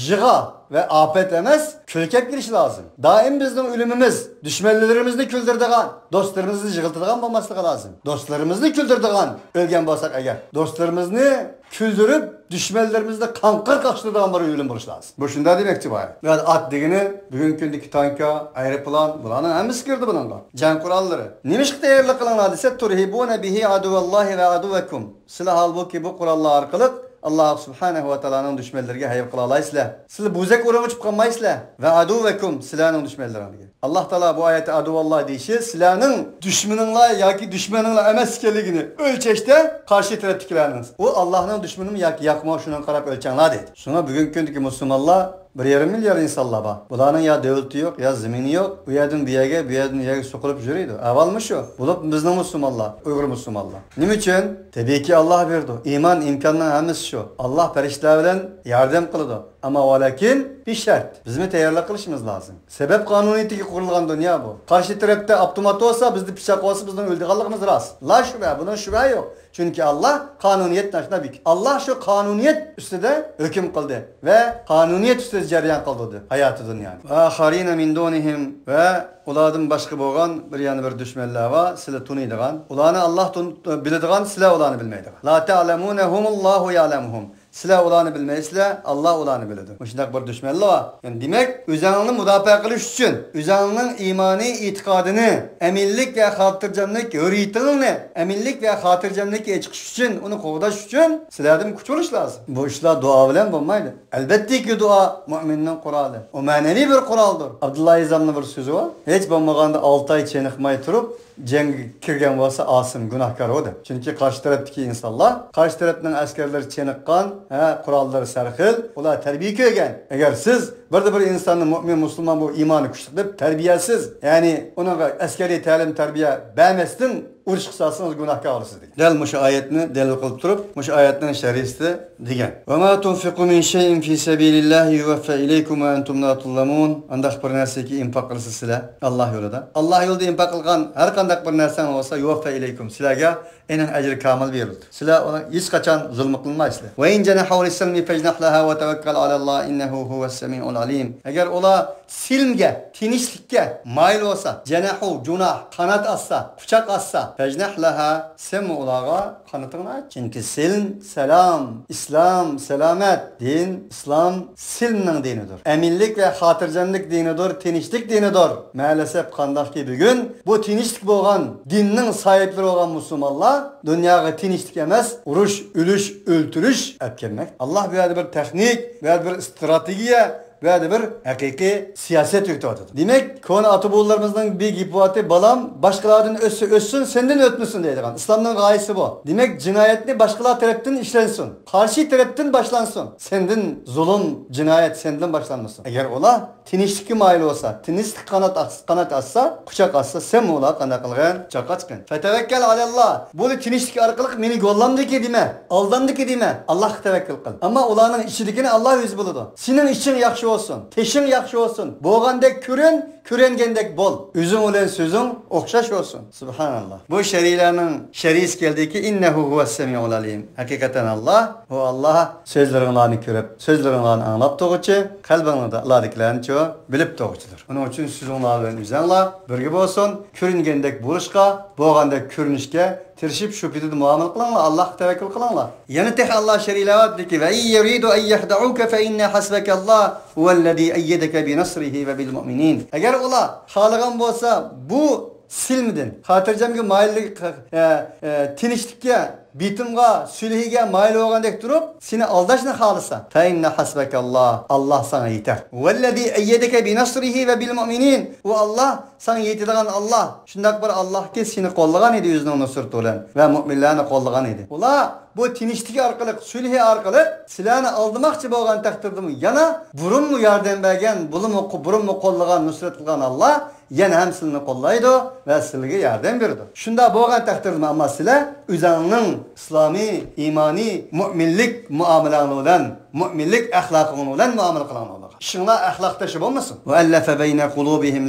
يىغا ۋە ئاپەت ئەمەس، كۈلكە ئەپ كېلىشى لازىم. دائىم بىزنىڭ ئۆلۈمىمىز دۈشمەنلىرىمىزنى كۈلدۈرىدىغان، دوستلىرىمىزنى يىغلىتىدىغان بولماسلىقى لازىم. دوستلىرىمىزنى كۈلدۈرىدىغان، ئۆلگەن بولساق ئەگەر، دوستلىرىمىزنى كۈلدۈرۈپ، دۈشمەنلىرىمىزنى قاڭقىر قاقشىتىدىغان بىر ئۆلۈم بولۇشى لازىم. بۇ شۇنداق دېمەكچى بار. يەنى ئات دېگىنى بۈگۈنكى كۈندىكى تانكا، ئايروپىلان، بۇلارنىڭ ھەممىسى كىرىدۇ بۇنىڭغا. جەڭ قوراللىرى. نېمىشقا تەييارلىق قىلىڭلار دېسە، تۇرھىبۇنە بىھى ئادۇۋاللاھى ۋە ئادۇۋەكۇم. سىلەر ھالبۇكى بۇ قوراللار ئارقىلىق ئاللاھ سۇبھانەھۇ ۋە تائالانىڭ دۈشمەنلىرىگە ھەيۋە قىلالايسىلەر. سىلەر بوزەك ئورۇنغا چۈشۈپ قالمايسىلەر. ۋە ئادۇۋەكۇم، سىلەرنىڭ دۈشمەنلىرىڭلارغا. ئاللاھ تائالا بۇ ئايەتتە ئادۇۋاللاھ دېيىشى سىلەرنىڭ دۈشمىنىڭلار ياكى دۈشمىنىڭلار ئەمەس ئىكەنلىكىنى ئۆلچەشتە قارشى تەرەپتىكىلەرنىڭ، ئۇ ئاللاھنىڭ دۈشمىنىمۇ ياكى ياقمۇ، شۇنىڭغا قاراپ ئۆلچەڭلار دېدى. شۇڭا بۈگۈنكى كۈندىكى مۇسۇلمانلار بىر يېرىم مىليارد ئىنسانلار بار. بۇلارنىڭ يا دۆلىتى يوق، يا زېمىنى يوق. ئۇ يەردىن بۇ يەرگە، بۇ يەردىن ئۇ يەرگە سوقۇلۇپ يۈرىدۇ. ئەھۋالمۇ شۇ. بولۇپ بىزنىڭ مۇسۇلمانلار، ئۇيغۇر مۇسۇلمانلار. نېمە ئۈچۈن؟ تەبىئىيكى، ئاللاھ بېرىدۇ. ئىمان، ئىمكاننىڭ ھەممىسى شۇ. ئاللاھ پەرىشتىلەر بىلەن ياردەم قىلىدۇ. ئەمما ۋەلاكىن بىر شەرت، بىزمۇ تەييارلىق قىلىشىمىز لازىم. سەۋەب قانۇنىيىتىگە قۇرۇلغان دۇنيا بۇ. قارشى تەرەپتە ئاپتومات بولسا، بىزدە پىچاق بولسا، بىزنىڭ ئۆلىدىغانلىقىمىز راست. لا شۈبھە، بۇنىڭ شۈبھە يوق. چۈنكى ئاللاھ قانۇنىيەتنى ئاشۇنداق بېكىتتى. ئاللاھ شۇ قانۇنىيەت ئۈستىدە ھۆكۈم قىلدى ۋە قانۇنىيەت ئۈستىدە جەريان قىلدۇردى ھاياتى دۇنيانى. ۋە ئاخارىنە مىن دۇنىھىم، ۋە ئۇلاردىن باشقا بولغان بىر يەنە بىر دۈشمەنلەر بار، سىلەر تونۇيدىغان. ئۇلارنى ئاللاھ تون-، بىلىدىغان، سىلەر ئۇلارنى بىلمەيدىغان. لا تەلەمۇنەھۇمۇللاھۇ يەلەمۇھۇم. سىلەر ئۇلارنى بىلمەيسىلەر، ئاللاھ ئۇلارنى بىلىدۇ. مۇشۇنداق بىر دۈشمەنلەر بار. يەنى دېمەك، ئۆزەڭنى مۇداپىئە قىلىش ئۈچۈن، ئۆزەڭنىڭ ئىمانىي ئېتىقادىنى، ئەمىنلىك ۋە خاتىرجەملىك ھۆرىيىتىڭنى، ئەمىنلىك ۋە خاتىرجەملىككە چىقىش ئۈچۈن، ئۇنى قوغداش ئۈچۈن سىلەردىن كۈچ بولۇش لازىم. بۇ ئىشلار دۇئا بىلەن بولمايدۇ. ئەلۋەتتىكى، دۇئا مۆمىننىڭ قورالى. ئۇ مەنىۋى بىر قورالدۇر. ئابدۇللا ئەيزامنىڭ بىر سۆزى بار. ھېچ بولمىغاندا ئالتە ئاي چېنىقماي تۇرۇپ، جەڭگە كىرگەن بولسا ئاسىم، گۇناھكار ئۇ دەپ. چۈنكى قارشى تەرەپتىكى ئىنسانلار، قارشى تەرەپنىڭ ئەسكەرلىرى چېنىققان، ھە، قوراللىرى سەرخىل، ئۇلار تەربىيە كۆرگەن. ئەگەر سىز بىردە بىر ئىنساننى مۆمىن، مۇسۇلمان، بۇ ئىمانى كۈچلۈك دەپ تەربىيەسىز، يەنى ئۇنىڭغا ئەسكەرىي تەلىم، تەربىيە بەرمەستىن ئۇرۇشقا سالسىڭىز گۇناھكار بولىسىز دېگەن. دەل مۇشۇ ئايەتنى دەلىل قىلىپ تۇرۇپ، مۇشۇ ئايەتنىڭ شەرھىسىدە دېگەن. وما تنفقوا من شيء في سبيل الله يوفى إليكم وأنتم لا تظلمون. ئانداق بىر نەرسىگە ئىنفاق قىلسا سىلەر ئاللاھ يولىدا، ئاللاھ يولىدا ئىنفاق قىلغان ھەر قانداق بىر نەرسەڭ بولسا، يوفى إليكم، سىلەرگە ئېنىڭ ئەجرى كامىل بېرىلىدۇ. سىلەر ئۇنى ھېچقاچان زۇلۇم قىلمايسىلەر. وإن جنحوا للسلم فاجنح لها وتوكل على الله إنه هو السميع العليم. ئەگەر ئۇلار سىلمگە، تىنچلىققا مايىل بولسا، جەنەھۇ، جۇناھ، قانات ئاچسا، قۇچاق ئاچسا، فەجنەھ لەھا، سەنمۇ ئۇلارغا قانىتىڭنى ئاچ. چۈنكى سىلم، سالام، ئىسلام، سالامەت، دىن، ئىسلام سىلمنىڭ دىنىدۇر. ئەمىنلىك ۋە خاتىرجەملىك دىنىدۇر، تىنچلىق دىنىدۇر. مەلەسەپ قانداقكى بۈگۈن بۇ تىنچلىق بولغان دىننىڭ ساھىبلىرى بولغان مۇسۇلمانلار دۇنياغا تىنچلىق ئەمەس، ئۇرۇش، ئۆلۈش، ئۆلتۈرۈش ئەپ كەلمەكتە. ئاللاھ بۇ يەردە بىر تېخنىك، بۇ يەردە بىر ئىستراتېگىيە، بۇ يەردە بىر ھەقىقىي سىياسەت يۈرۈتۈۋاتىدۇ. دېمەك، كونا ئاتا-بوۋىلىرىمىزنىڭ بىر گېپى بارتى، بالام، باشقىلاردىن ئۆتسە ئۆتسۇن، سەندىن ئۆتمىسۇن دەيدىغان. ئىسلامنىڭ غايىسى بۇ. دېمەك، جىنايەتنى باشقىلار تەرەپتىن ئىشلەنسۇن، قارشى تەرەپتىن باشلانسۇن. سەندىن زۇلۇم، جىنايەت سەندىن باشلانمىسۇن. ئەگەر ئۇلار تىنچلىققا مايىل بولسا، تىنچلىق قانات ئاچ-، قانات ئاچسا، قۇچاق ئاچسا، سەنمۇ ئۇلارغا قانداق قىلغىن؟ قۇچاق ئاچقىن. فتوكل على الله. بۇ تىنچلىق ئارقىلىق مېنى گوللاندىكى دېمە، ئالداندىكى دېمە، ئاللاھقا تەۋەككۈل قىل. ئەمما ئۇلارنىڭ ئىچىدىكىنى ئاللاھ ئۆزى بىلىدۇ. سېنىڭ ئىچىڭ ياخشى بولسۇن، تېشىڭ ياخشى بولسۇن، بولغاندەك كۆرۈن، كۆرۈنگەندەك بول، ئۆزۈڭ بىلەن سۆزۈڭ ئوخشاش بولسۇن. سۇبھاناللا. بۇ شەرىلەرنىڭ شەرىسى كەلدىكى، ئىننەھۇ ھۇۋەس سەمىئۇل ئەلىم. ھەقىقەتەن ئاللا، ئۇ ئاللا سۆزلىرىڭلارنى كۆرۈپ، سۆزلىرىڭلارنى ئاڭلاپ تۇرغۇچى، قەلبىڭلاردا ئالادىكىلەرنىچۇ بىلىپ تۇرغۇچىدۇر. ئۇنىڭ ئۈچۈن سۆزۈڭلار بىلەن ئۆزەڭلار بىرگە بولسۇن، كۆرۈنگەندەك بولۇشقا، بولغاندەك كۆرۈنۈشكە تىرىشىپ، شۇ پېتىدە مۇئامىلە قىلىڭلار، ئاللاھقا تەۋەككۈل قىلىڭلار. يەنە تېخى ئاللا شەرىلەۋاتىدىكى، ۋە ئىن يۇرىدۇ ئەن يەخدەئۇكە فە ئىننە ھەسبەكەللا ھۇۋەللەزى ئەييەدەكە بىنەسرىھى ۋە بىلمۇئمىنىن. ئەگەر ئۇلار خالىغان بولسا، بۇ سىلمىدىن، خاتىرجەمگە مايىللىق، ئە، ئە، تىنچلىققا، بېتىمغا، سۈلھىگە مايىل بولغاندەك تۇرۇپ، سېنى ئالداشنى خالىسا، فە ئىننە ھەسبەكەللا، ئاللا ساڭا يېتەر. ھۇۋەللەزى ئەييەدەكە بىنەسرىھى ۋە بىلمۇئمىنىن. ئۇ ئاللا ساڭا يېتىدىغان ئاللا، شۇنداق بىر ئاللاكى سېنى قوللىغان ئىدى ئۆزىنىڭ نۇسرىتى بىلەن ۋە مۇئمىنلارنى قوللىغان ئىدى. ئۇلار بۇ تىنچلىقى ئارقىلىق، سۈلھى ئارقىلىق سىلەرنى ئالدىماقچى بولغان تەقدىردىمۇ يەنە بۇرۇنمۇ ياردەم بەرگەن، بۇرۇنمۇ، بۇرۇنمۇ قوللىغان، نۇسرەت قىلغان ئاللا يەنە ھەم سىلىنى قوللايدۇ ۋە سىلىگە ياردەم بېرىدۇ. شۇنداق بولغان تەقدىردىمۇ ئەمما سىلەر ئۆزەڭنىڭ ئىسلامىي، ئىمانىي، مۇئمىنلىك مۇئامىلەڭلار بىلەن، مۇئمىنلىك ئەخلاقىڭلار بىلەن مۇئامىلە قىلىڭلار. ئىشىڭلار ئەخلاقداشى بولمىسۇن. ۋە ئەللەفە بەينە قۇلۇبىھىم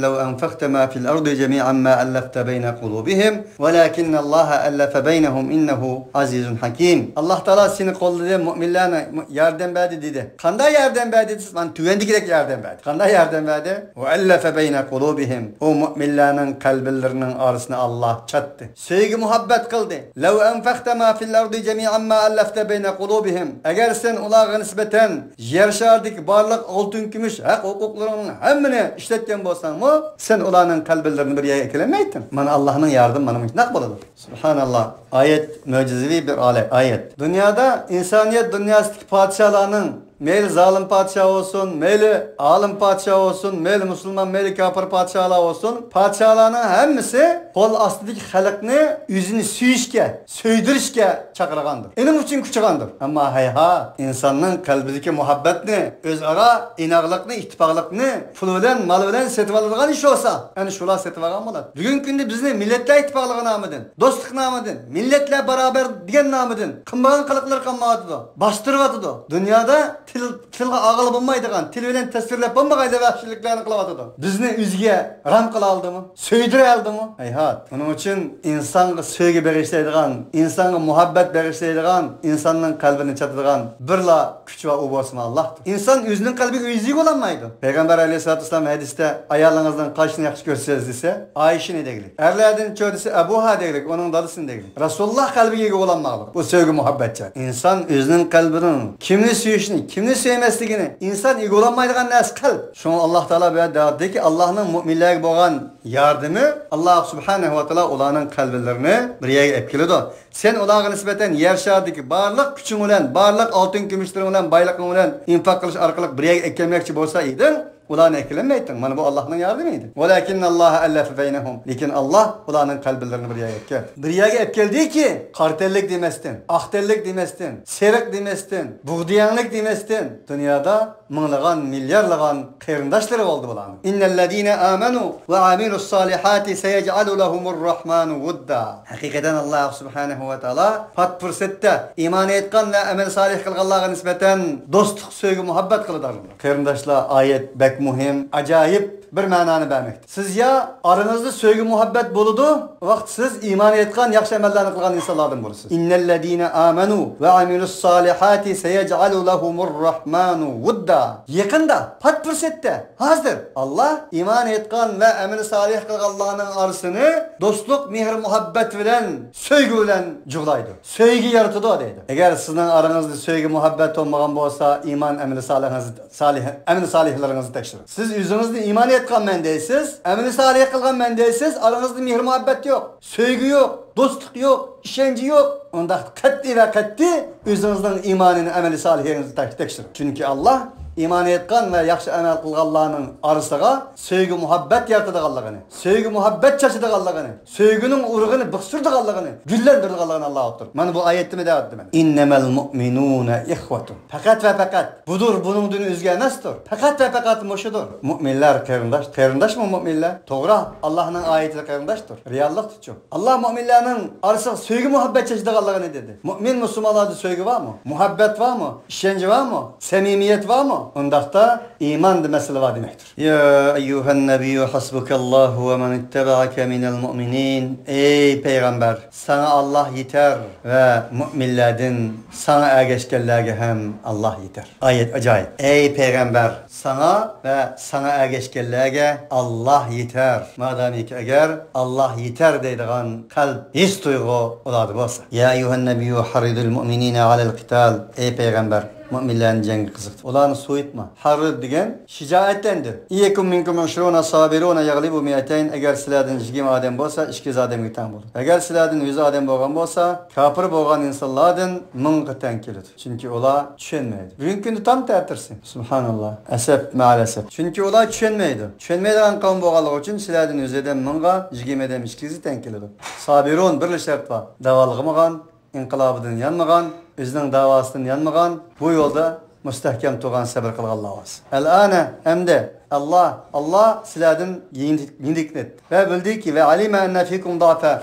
لەۋ ئەنفەقتە ما فىل ئەردى جەمىئەن ما ئەللەفتە بەينە قۇلۇبىھىم ۋەلاكىننەللاھە ئەللەفە بەينەھۇم ئىننەھۇ ئەزىزۇن ھەكىم. ئاللا تائالا سېنى قوللىدى، مۇئمىنلەرنى ياردەم بەردى دېدى. قانداق ياردەم بەردى دېسە، مانا تۆۋەندىكىدەك ياردەم بەردى. قانداق ياردەم بەردى؟ ۋە ئەللەفە بەينە قۇلۇبىھىم. ئۇ مۇئمىنلەرنىڭ قەلبلىرىنىڭ ئارىسىنى ئاللا چاتتى. سۆيگۈ مۇھەببەت قىلدى. لەۋ ئەنفەقتە ما فىل ئەردى جەمىئەن ما ئەللەفتە بەينە قۇلۇبىھىم. ئەگەر سەن ئۇلارغا نىسبەتەن يەر شارىدىكى بارلىق ئالتۇن، كۈمۈش، ھەق ھوقۇقلىرىڭنىڭ ھەممىنى ئىشلەتكەن بولساڭمۇ، سەن ئۇلارنىڭ قەلبلىرىنى بىر يەرگە ئەكېلەلمەيتتىڭ. مانا ئاللانىڭ ياردىمى مانا مۇشۇنداق بولىدۇ. سۇبھاناللا. ئايەت مۆجىزىۋى بىر ئايەت. دۇنيادا ئىنسانىيەت دۇنياسىدىكى پادىشاھلارنىڭ، مەيلى زالىم پادىشاھ بولسۇن، مەيلى ئالىم پادىشاھ بولسۇن، مەيلى مۇسۇلمان، مەيلى كاپىر پادىشاھلار بولسۇن، پادىشاھلارنىڭ ھەممىسى قول ئاستىدىكى خەلقنى ئۆزىنى سۆيۈشكە، سۆيدۈرۈشكە چاقىرغاندۇر. ئېنىڭ ئۈچۈن كۈچىگەندۇر. ئەمما ھەيھات، ئىنساننىڭ قەلبىدىكى مۇھەببەتنى، ئۆزئارا ئىناقلىقنى، ئىتتىپاقلىقنى پۇل بىلەن، مال بىلەن سېتىۋالىدىغان ئىش بولسا، ئەنە شۇلار سېتىۋالغان بولىدۇ. بۈگۈنكى كۈندە بىزنى مىللەتلەر ئىتتىپاقلىقى نامىدىن، دوستلۇق نامىدىن، مىللەتلەر باراۋەر دېگەن نامىدىن قىلمىغان قىلىقلىرى قالمايۋاتىدۇ. باستۇرۇۋاتىدۇ. دۇنيادا تىل، تىلغا ئالغىلى بولمايدىغان، تىل بىلەن تەسۋىرلەپ بولمىغان ۋەھشىيلىكلەرنى قىلىۋاتىدۇ. بىزنى ئۆزىگە رام قىلالدىمۇ؟ سۆيدۈرەلدىمۇ؟ ھەيھات. ئۇنىڭ ئۈچۈن ئىنسانغا سۆيگۈ بېغىشلايدىغان، ئىنسانغا مۇھەببەت بېغىشلايدىغان، ئىنساننىڭ قەلبىنى چاتىدىغان بىرلا كۈچ ۋە ئۇ بولسىمۇ ئاللاھتۇر. ئىنسان ئۆزىنىڭ قەلبىگە ئۆزى ئىگە بولالمايدۇ. پەيغەمبەر ئەلەيھىسسالاتۇ ۋەسسالام ھەدىستە، ئايالىڭىزنىڭ قايسىسىنى ياخشى كۆرىسىز دېسە، ئائىشىنى دېگۈلۈك. ئەرلەردىنچۇ دېسە، ئەبۇھا دېگۈلۈك، ئۇنىڭ دادىسىنى دېگۈلۈك. رەسۇلۇللا قەلبىگە ئىگە بولالماغلىق. بۇ سۆيگۈ مۇھەببەتچە. ئىنسان ئۆزىنىڭ قەلبىنىڭ كىمنى سۆيۈشنى، كىمنى سۆيمەسلىكىنى ئىنسان ئىگە بولالمايدىغان نەرسە قەلب. شۇڭا ئاللا تائالا بۇ يەردە دەۋاتىدۇكى، ئاللانىڭ مۇئمىنلەرگە بولغان ياردىمى، ئاللا سۇبھانەھۇ ۋە تائالا ئۇلارنىڭ قەلبلىرىنى بىر يەرگە ئەپ كېلىدۇ. سەن ئۇلارغا نىسبەتەن يەر شارىدىكى بارلىق كۈچۈڭ بىلەن، بارلىق ئالتۇن كۈمۈشلىرىڭ بىلەن، بايلىقىڭ بىلەن ئىنفاق قىلىش ئارقىلىق بىر يەرگە ئەكەلمەكچى بولسا ئىدىڭ، ئۇلارنى ئەكېلەلمەيتتىڭ. مانا بۇ ئاللاھنىڭ ياردىمى ئىدى. ۋەلاكىننەللاھە ئەللەفە بەينەھۇم. لېكىن ئاللاھ ئۇلارنىڭ قەلبلىرىنى بىر يەرگە ئەكەلدى. بىر يەرگە ئەكەلدىكى، قارا تەنلىك دېمەستىن، ئاق تەنلىك دېمەستىن، سېرىق دېمەستىن، بۇغدىيەڭلىك دېمەستىن، دۇنيادا مىڭلىغان، مىليارلىغان قېرىنداشلىرى بولدى بۇلارنىڭ. ئىننەللەزىنە ئامەنۇ ۋە ئامىلۇسسالىھاتى سەيەجئەلۇ لەھۇمۇر راھمانۇ ۋۇددا. ھەقىقەتەن، ئاللاھ سۇبھانەھۇ ۋە تائالا پات پۇرسەتتە ئىمان ئېيتقان ۋە ئەمەل سالىھ قىلغانلارغا نىسبەتەن دوستلۇق، سۆيگۈ، مۇھەببەت قىلىدۇ. قېرىنداشلار، ئايەت بەك مۇھىم، ئاجايىپ بىر مەنانى بەرمەكتە. سىز يا ئارىڭىزدا سۆيگۈ، مۇھەببەت بولىدۇ، ۋاقىت سىز ئىمان ئېيتقان، ياخشى ئەمەللەرنى قىلغان ئىنسانلاردىن بولىسىز. ئىننەللەزىنە ئامەنۇ ۋە ئامىلۇسسالىھاتى سەيەجئەلۇ لەھۇمۇر راھمانۇ ۋۇددا. يېقىندا، پات پۇرسەتتە، ھازىر ئاللاھ ئىمان ئېيتقان ۋە ئەمەل سالىھ قىلغانلارنىڭ ئارىسىنى دوستلۇق، مېھىر، مۇھەببەت بىلەن، سۆيگۈ بىلەن جۇغلايدۇ. سۆيگۈ يارىتىدۇ دەيدۇ. ئەگەر سىزنىڭ ئارىڭىزدا سۆيگۈ، مۇھەببەت بولمىغان بولسا، ئىمان، ئەمەل سالىھىڭىزنى سالىھ، ئەمەل سالىھلىرىڭىزنى تەكشۈرۈڭ. سىز ئۆزىڭىزنى ئىمان ئېيتقانمەن دەيسىز، ئەمەل سالىھ قىلغانمەن دەيسىز، ئارىڭىزدا مېھىر مۇھەببەت يوق، سۆيگۈ يوق، دوستلۇق يوق، ئىشەنچ يوق. ئۇنداق قەتئىي ۋە قەتئىي ئۆزىڭىزنىڭ ئىمانىنى، ئەمەل سالىھىڭىزنى تەك-، تەكشۈرۈڭ. چۈنكى ئاللاھ ئىمان ئېيتقان ۋە ياخشى ئەمەل قىلغانلارنىڭ ئارىسىغا سۆيگۈ، مۇھەببەت يارىتىدىغانلىقىنى، سۆيگۈ، مۇھەببەت چاچىدىغانلىقىنى، سۆيگۈنىڭ ئۇرۇغىنى بىخسۇرىدىغانلىقىنى، گۈللەندۈرىدىغانلىقىنى ئاللاھ ئوتتۇرىغا. مانا بۇ ئايەتتىمۇ دەۋاتىمەن. ئىننەمەل مۇئمىنۇنە ئىخۋەتۇن. پەقەت ۋە پەقەت بۇدۇر، بۇنىڭدىن ئۆزگە ئەمەستۇر. پەقەت ۋە پەقەت مۇشۇدۇر. مۇئمىنلەر قېرىنداش، قېرىنداشمۇ مۇئمىنلەر؟ توغرا، ئاللاھنىڭ ئايىتىدە قېرىنداشتۇر. رېئاللىقتىچۇ؟ ئاللاھ مۇئمىنلارنى ئارىسىغا سۆيگۈ مۇھەببەت چېچىدىغانلىقىنى دېدى. مۇئمىن مۇسۇلمانلاردا سۆيگۈ بارمۇ؟ مۇھەببەت بارمۇ؟ ئىشەنچ بارمۇ؟ سەمىمىيەت بارمۇ؟ ئۇنداقتا ئىماندا مەسىلە بار دېمەكتۇر. يا ئەييۇھەن نەبىييۇ ھەسبۇكەللاھۇ ۋە مەن ئىتتەبەئەكە مىنەل مۇئمىنىن. ئەي پەيغەمبەر، ساڭا ئاللاھ يېتەر ۋە مۇئمىنلەردىن ساڭا ئەگەشكەنلەرگە ھەم ئاللاھ يېتەر. ئايەت ئاجايىپ. ئەي پەيغەمبەر، ساڭا ۋە ساڭا ئەگەشكەنلەرگە ئاللاھ يېتەر. مادامىكى ئەگەر ئاللاھ يېتەر دەيدىغان قەلب، ھېس تۇيغۇ ئۇلاردا بولسا. يا ئەييۇھەن نەبىييۇ ھەررىزىل مۇئمىنىنە ئەلەل قىتال. ئەي پەيغەمبەر، مۇئمىنلەرنى جەڭگە قىزىقتۇر. ئۇلارنى سوۋۇتما. ھەررىز دېگەن شىجائەتلەندۈر. يەكۇن مىنكۇم ئىشرۇنە سابىرۇنە يەغلىبۇ مىئەتەين. ئەگەر سىلەردىن يىگىرمە ئادەم بولسا، ئىككى يۈز ئادەمگە تەڭ بولىدۇ. ئەگەر سىلەردىن يۈز ئادەم بولغان بولسا، كاپىر بولغان ئىنسانلاردىن مىڭغا تەڭ كېلىدۇ. چۈنكى ئۇلار چۈشەنمەيدۇ. بۈگۈنكى كۈندە تام تەتۈرسى. سۇبھاناللا. ئەسەپ، مەئەلەسەپ. چۈنكى ئۇلار چۈشەنمەيدۇ. چۈشەنمەيدىغان قەۋم بولغانلىقى ئۈچۈن سىلەردىن يۈز ئادەم مىڭغا، يىگىرمە ئادەم ئىككى يۈزگە تەڭ كېلىدۇ. سابىرۇن، بىرلا شەرت بار. داۋالغىمىغان، ئىنقىلابىدىن يانمىغان، ئۆزىنىڭ داۋاسىدىن يانمىغان، بۇ يولدا مۇستەھكەم تۇرغان، سەبر قىلغانلار بولسا. ئەلئانە، ئەمدى، ئاللا، ئاللا سىلەردىن يېنىك-، يېنىكلەتتى. ۋە بىلدىكى، ۋە ئەلىمە ئەننە فىكۇم ضەئفا.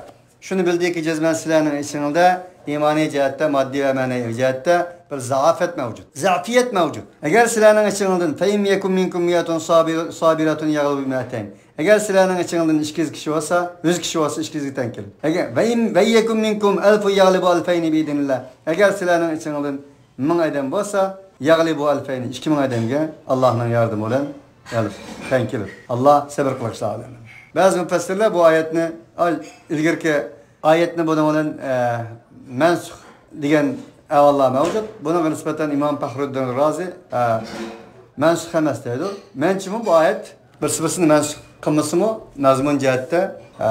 شۇنى بىلدىكى، جەزمەن سىلەرنىڭ ئىچىڭىزدە ئىمانىي جەھەتتە، ماددىي ۋە مەنىۋى جەھەتتە بىر زائافەت مەۋجۇت، زەئپىيەت مەۋجۇت. ئەگەر سىلەرنىڭ ئىچىڭىزدىن، فەئىن يەكۇن مىنكۇم مىئەتۇن سابىر-، سابىرەتۇن يەغلىبۇ مىئەتەين. ئەگەر سىلەرنىڭ ئىچىڭىزدىن ئىككى يۈز كىشى بولسا، يۈز كىشى بولسا، ئىككى يۈزگە تەڭ كېلىدۇ. ئەگەر، ۋەئىن، ۋەئىن يەكۇن مىنكۇم ئەلفۇن يەغلىبۇ ئەلفەينى بىئىزنىللا. ئەگەر سىلەرنىڭ ئىچىڭىزدىن مىڭ ئادەم بولسا، يەغلىبۇ ئەلفەينى، ئىككى مىڭ ئادەمگە ئاللاھنىڭ ياردىمى بىلەن غەلىبە تەڭ كېلىدۇ. ئاللا سەبر قىلغۇچىلار بىلەن. بەزى مۇپەسسىرلەر بۇ ئايەتنى، ئاي، ئىلگىرىكى ئايەتنى بۇنىڭ بىلەن، ئە، مەنسۇخ دېگەن ئەھۋاللار مەۋجۇت. بۇنىڭغا نىسبەتەن ئىمام پەخرۇددىن رازى، ئە، مەنسۇخ ئەمەس دەيدۇ. مەنچىمۇ بۇ ئايەت بىرسى-بىرسىنى مەنسۇخ قىلمىسىمۇ، مەزمۇن جەھەتتە، ئە،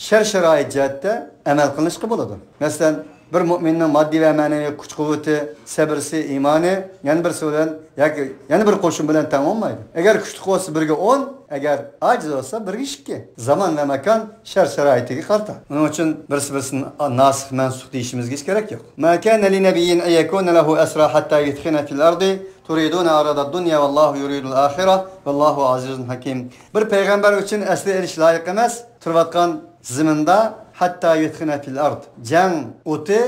شەرت-شارائىت جەھەتتە ئەمەل قىلىنىشقا بولىدۇ. مەسىلەن، بىر مۆمىننىڭ ماددىي ۋە مەنىۋى كۈچ-قۇۋۋىتى، سەبرىسى، ئىمانى يەنە بىرسى بىلەن ياكى يەنە بىر قوشۇن بىلەن تەڭ بولمايدۇ. ئەگەر كۈچلۈك بولسا، بىرگە ئون، ئەگەر ئاجىز بولسا، بىرگە ئىككى. زامان ۋە ماكان شەرت-شارائىتىگە قارىتا. ئۇنىڭ ئۈچۈن بىرسى-بىرسىنى ناسىخ-مەنسۇخ دېيىشىمىزگە ھېچ كېرەك يوق. ما كان لنبي أن يكون له أسرى حتى يثخن في الأرض تريدون عرض الدنيا والله يريد الآخرة والله عزيز حكيم. بىر پەيغەمبەر ئۈچۈن ئەسىر ئېلىش لايىق ئەمەس، تۇرۇۋاتقان زېمىندا، ھەتتا يۇثخىنە فىل ئەرد، جەڭ ئوتى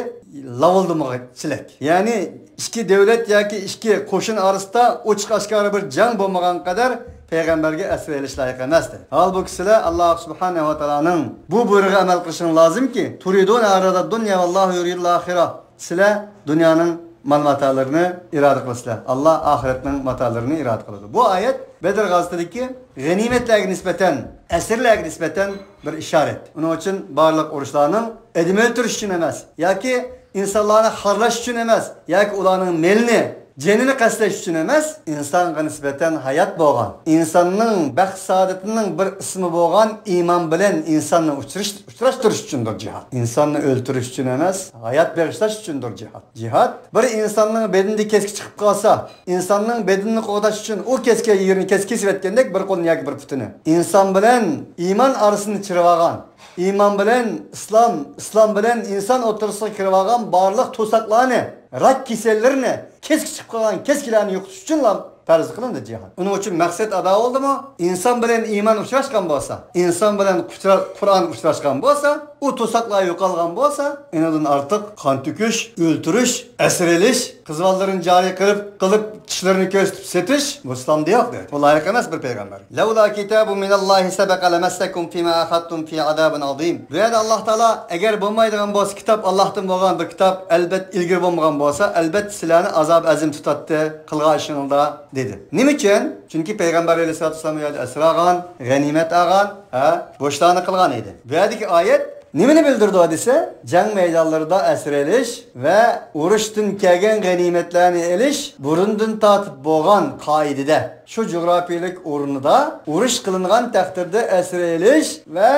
لاۋۇلدىمىغۇچىلىك. يەنى ئىككى دۆلەت ياكى ئىككى قوشۇن ئارىسىدا ئوچۇق ئاشكارا بىر جەڭ بولمىغان قەدەر پەيغەمبەرگە ئەسىر ئېلىش لايىق ئەمەس، دەيدۇ. ھالبۇكى سىلەر ئاللاھ سۇبھانەھۇ ۋە تائالانىڭ بۇ بۇيرۇقىغا ئەمەل قىلىشىڭ لازىمكى، تۇرىدۇنە ئەرەدەد دۇنيا ۋەللاھۇ يۇرىدۇل ئاخىرە. سىلەر دۇنيانىڭ مال-ماتالىرىنى ئىرادە قىلىسىلەر. ئاللاھ ئاخىرەتنىڭ ماتالىرىنى ئىرادە قىلىدۇ. بۇ ئايەت بەدر غازىتىدىكى غەنىيمەتلەرگە نىسبەتەن، ئەسىرلەرگە نىسبەتەن بىر ئىشارەت. ئۇنىڭ ئۈچۈن بارلىق ئۇرۇشلارنىڭ ئادەم ئۆلتۈرۈش ئۈچۈن ئەمەس ياكى ئىنسانلارنى خارلاش ئۈچۈن ئەمەس ياكى ئۇلارنىڭ مېلىنى، جېنىنى قەستلەش ئۈچۈن ئەمەس، ئىنسانغا نىسبەتەن ھايات بولغان، ئىنساننىڭ بەخت-سائادىتىنىڭ بىر ئىسمى بولغان ئىمان بىلەن ئىنساننى ئۇچرىش-، ئۇچراشتۇرۇش ئۈچۈندۇر جىھاد. ئىنساننى ئۆلتۈرۈش ئۈچۈن ئەمەس، ھايات بېغىشلاش ئۈچۈندۇر جىھاد. جىھاد بىر ئىنساننىڭ بەدىنىدە كەسكە چىقىپ قالسا، ئىنساننىڭ بەدىنىنى قوغداش ئۈچۈن ئۇ كەسكە يېرىنى كەسكە كېسىۋەتكەندەك بىر قولىنى ياكى بىر پۇتىنى. ئىنسان بىلەن ئىمان ئارىسىنى چىرىۋالغان، ئىمان بىلەن ئىسلام، ئىسلام بىلەن ئىنسان ئوتتۇرىسىغا كىرىۋالغان بارلىق توساقلارنى، راك كېسەللىرىنى، كەسكە چىقىپ قالغان كەسكىلەرنى يوقىتىش ئۈچۈنلا پەرز قىلىندى جىھاد. ئۇنىڭ ئۈچۈن مەقسەت ئادا بولدىمۇ؟ ئىنسان بىلەن ئىمان ئۇچراشقان بولسا، ئىنسان بىلەن قۇچرا-، قۇرئان ئۇچراشقان بولسا، ئۇ توساقلار يوقالغان بولسا، ئۇنىڭدىن ئارتۇق قان تۆكۈش، ئۆلتۈرۈش، ئەسىر ئېلىش، قىز بالىلىرىنى جارى قىلىپ، قىلىپ چىشلىرىنى كۆرسىتىپ سېتىش، بۇ ئىسلامدا يوق دەيدۇ. بۇ لايىق ئەمەس بىر پەيغەمبەرگە. لەۋلا كىتابۇن مىنەللاھى سەبەقە لەمەسسەكۇم فىما ئەخەزتۇم فىھى ئەزابۇن ئەزىم. بۇ يەردە ئاللاھ تائالا، ئەگەر بولمايدىغان بولسا، كىتاب ئاللاھتىن بولغان بىر كىتاب، ئەلبەت، ئىلگىرى بولمىغان بولسا، ئەلبەت، سىلەرنى ئازاب ئەزىم تۇتاتتى قىلغان ئىشىڭلاردا، دېدى. نېمە ئۈچۈن؟ چۈنكى پەيغەمبەر ئەلەيھىسسالاتۇ ۋەسسالام ئۇ يەردە ئەسىر ئالغان، غەنىيمەت ئالغان، ھە، بۇ ئىشلارنى قىلغان ئىدى. بۇ يەردىكى ئايەت نېمىنى بىلدۈرىدۇ دېسە، جەڭ مەيدانلىرىدا ئەسىر ئېلىش ۋە ئۇرۇشتىن كەلگەن غەنىيمەتلەرنى ئېلىش بۇرۇندىن تارتىپ بولغان قائىدىدە، شۇ جۇغراپىيىلىك ئورنىدا ئۇرۇش قىلىنغان تەقدىردە ئەسىر ئېلىش ۋە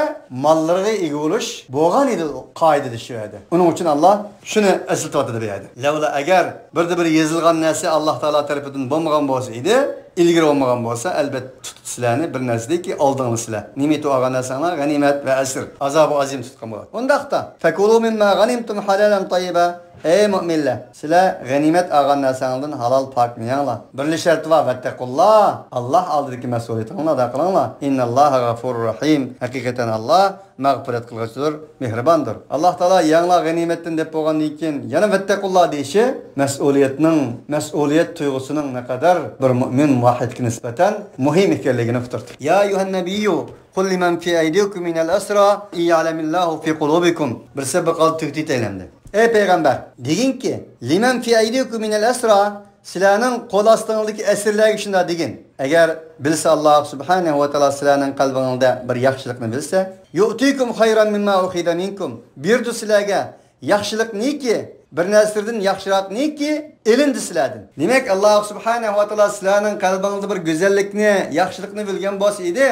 ماللىرىغا ئىگە بولۇش بولغان ئىدى قائىدىدە شۇ يەردە. ئۇنىڭ ئۈچۈن ئاللاھ شۇنى ئەسلىتىۋاتىدۇ بۇ يەردە. لەۋلا، ئەگەر بىردە بىر يېزىلغان نەرسە ئاللاھ تائالا تەرىپىدىن بولمىغان بولسا ئىدى، ئىلگىرى بولمىغان بولسا، ئەلبەتتە تۇتۇپ سىلەرنى بىر نەرسىدىكى ئالدىڭلار سىلەر. نېمە ئېتىپ ئالغان نەرسەڭلار، غەنىيمەت ۋە ئەسىر، ئازابۇ ئەزىم تۇتقان بولاتتى. ئۇنداقتا، فەكۇلۇ مىمما غەنىمتۇم ھەلالەن تەييىبا. ئەي مۆمىنلەر، سىلەر غەنىيمەت ئالغان نەرسەڭلاردىن ھالال پاك يەڭلار. بىرلا شەرتى بار، ۋەتتەقۇللا، ئاللا ئالدىدىكى مەسئۇلىيىتىڭلارنى ئادا قىلىڭلار. ئىنناللاھا غەفۇرۇر رەھىم. ھەقىقەتەن ئاللا مەغپىرەت قىلغۇچىدۇر، مېھرىباندۇر. ئاللا تائالا يەڭلار غەنىيمەتتىن دەپ بولغاندىن كېيىن يەنە ۋەتتەقۇللا دېيىشى مەسئۇلىيەتنىڭ، مەسئۇلىيەت تۇيغۇسىنىڭ نەقەدەر بىر مۆمىن مۇۋەھھىدكە نىسبەتەن مۇھىم ئىكەنلىكىنى ئۇقتۇردى. يا أيها النبي قل لمن في أيديكم من الأسرى إن يعلم الله في قلوبكم. بىرسى بىر قال تۈگىتى تەيلەمدى. ئەي پەيغەمبەر، دېگىنكى، لمن في أيديكم من الأسرى، سىلەرنىڭ قول ئاستىڭىزدىكى ئەسىرلەرگە شۇنداق دېگىن. ئەگەر بىلسە، ئاللا سۇبھانەھۇ ۋە تائالا سىلەرنىڭ قەلبىڭىزدە بىر ياخشىلىقنى بىلسە، يؤتكم خيرا مما أخذ منكم، بېرىدۇ سىلەرگە ياخشىلىقنىكى، بىر نەرسىدىن ياخشىراقنىكى ئېلىندى سىلەردىن. دېمەك، ئاللا سۇبھانەھۇ ۋە تائالا سىلەرنىڭ قەلبىڭىزدە بىر گۈزەللىكنى، ياخشىلىقنى بىلگەن بولسا ئىدى،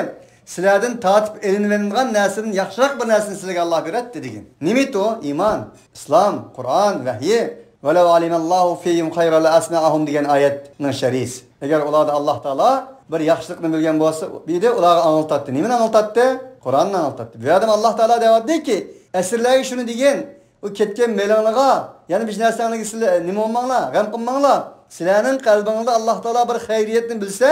سىلەردىن تارتىپ ئېلىنىۋېلىنغان نەرسىدىن ياخشىراق بىر نەرسىنى سىلەرگە ئاللا بېرەتتى دېگەن. نېمىتۇ؟ ئىمان، ئىسلام، قۇرئان، ۋەھيى. ولو علم الله فيهم خيرا لأسمعهم دېگەن ئايەتنىڭ شەرھىسى. ئەگەر ئۇلاردا ئاللا تائالا بىر ياخشىلىقنى بىلگەن بولسا ئىدى، ئۇلارغا ئاڭلىتاتتى. نېمىنى ئاڭلىتاتتى؟ قۇرئاننى ئاڭلىتاتتى. بۇ يەردە ئاللا تائالا دەۋاتىدىكى، ئەسىرلەرگە شۇنى دېگىن، ئۇ كەتكەن مېلىڭلىغا يەنە بىر نەرسەڭلىگە سىلەر نېمە بولماڭلار، غەم قىلماڭلار. سىلەرنىڭ قەلبىڭلاردا ئاللا تائالا بىر خەيرىيەتنى بىلسە،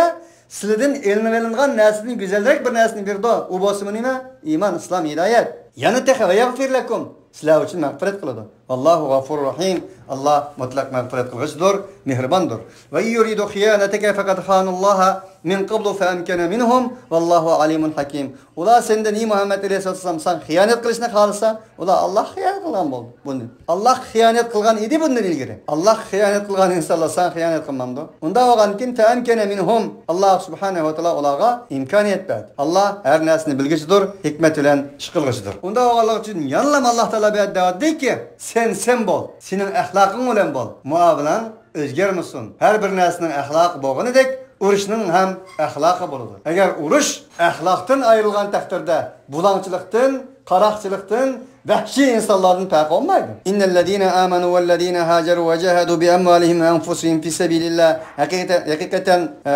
سىلىدىن ئېلىنىۋېلىنغان نەرسىدىن گۈزەلرەك بىر نەرسىنى بېرىدۇ. ئۇ بولسىمۇ نېمە؟ ئىمان، ئىسلام، ھىدايەت. يەنە تېخى، ۋەيەغفىر لەكۇم، سىلەر ئۈچۈن مەغپىرەت قىلىدۇ. ۋاللاھۇ غەفۇرۇر رەھىم. ئاللا مۇتلەق مەغپىرەت قىلغۇچىدۇر، مېھرىباندۇر. ۋە ئىن يۇرىدۇ خىيانەتەكە فەقەد خانەللاھە مىن قەبلۇ فەئەمكەنە مىنھۇم ۋاللاھۇ ئەلىيمۇن ھەكىم. ئۇلار سەندىن، ئى مۇھەممەد ئەلەيھىسسالام، ساڭا خىيانەت قىلىشنى خالىسا، ئۇلار ئاللاغا خىيانەت قىلغان بولدى. بۇنى ئاللاغا خىيانەت قىلغان ئىدى بۇندىن ئىلگىرى. ئاللاغا خىيانەت قىلغان ئىنسانلار ساڭا خىيانەت قىلمامدۇ؟ ئۇنداق بولغاندىكىن فەئەمكەنە مىنھۇم، ئاللا سۇبھانەھۇ ۋە تائالا ئۇلارغا ئىمكانىيەت بەردى. ئاللا ھەر نەرسىنى بىلگۈچىدۇر، ھېكمەت بىلەن ئىش قىلغۇچىدۇر. ئۇنداق بولغانلىقى ئۈچۈن يەنىلا ئاللا تائالا بۇ يەردە دەۋاتىدۇكى، سەن سەن بول، سېنىڭ ئەخلاقىڭ بىلەن بول، مۇئامىلەڭ ئۆزگەرمىسۇن. ھەر بىر نەرسىنىڭ ئەخلاقى بولغىنىدەك، ئۇرۇشنىڭ ھەم ئەخلاقى بولىدۇ. ئەگەر ئۇرۇش ئەخلاقتىن ئايرىلغان تەقدىردە، بۇلاڭچىلىقتىن، قاراقچىلىقتىن، ۋەھشىي ئىنسانلاردىن پەرقى بولمايدۇ. إن الذين آمنوا والذين هاجروا وجاهدوا بأموالهم وأنفسهم في سبيل الله. ھەقىقەتەن، ھەقىقەتەن، ئە،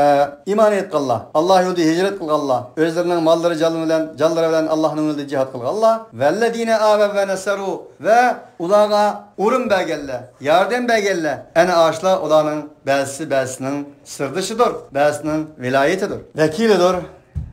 ئىمان ئېيتقانلار، ئاللا يولىدا ھىجرەت قىلغانلار، ئۆزلىرىنىڭ ماللىرى، جانلىرى بىلەن، جانلىرى بىلەن ئاللانىڭ يولىدا جىھاد قىلغانلار. والذين آووا ونصروا، ۋە ئۇلارغا ئورۇن بەرگەنلەر، ياردەم بەرگەنلەر، ئەنە ئاشۇلار ئۇلارنىڭ بەزىسى بەزىسىنىڭ سىردىشىدۇر، بەزىسىنىڭ ۋىلايىتىدۇر، ۋەكىلىدۇر،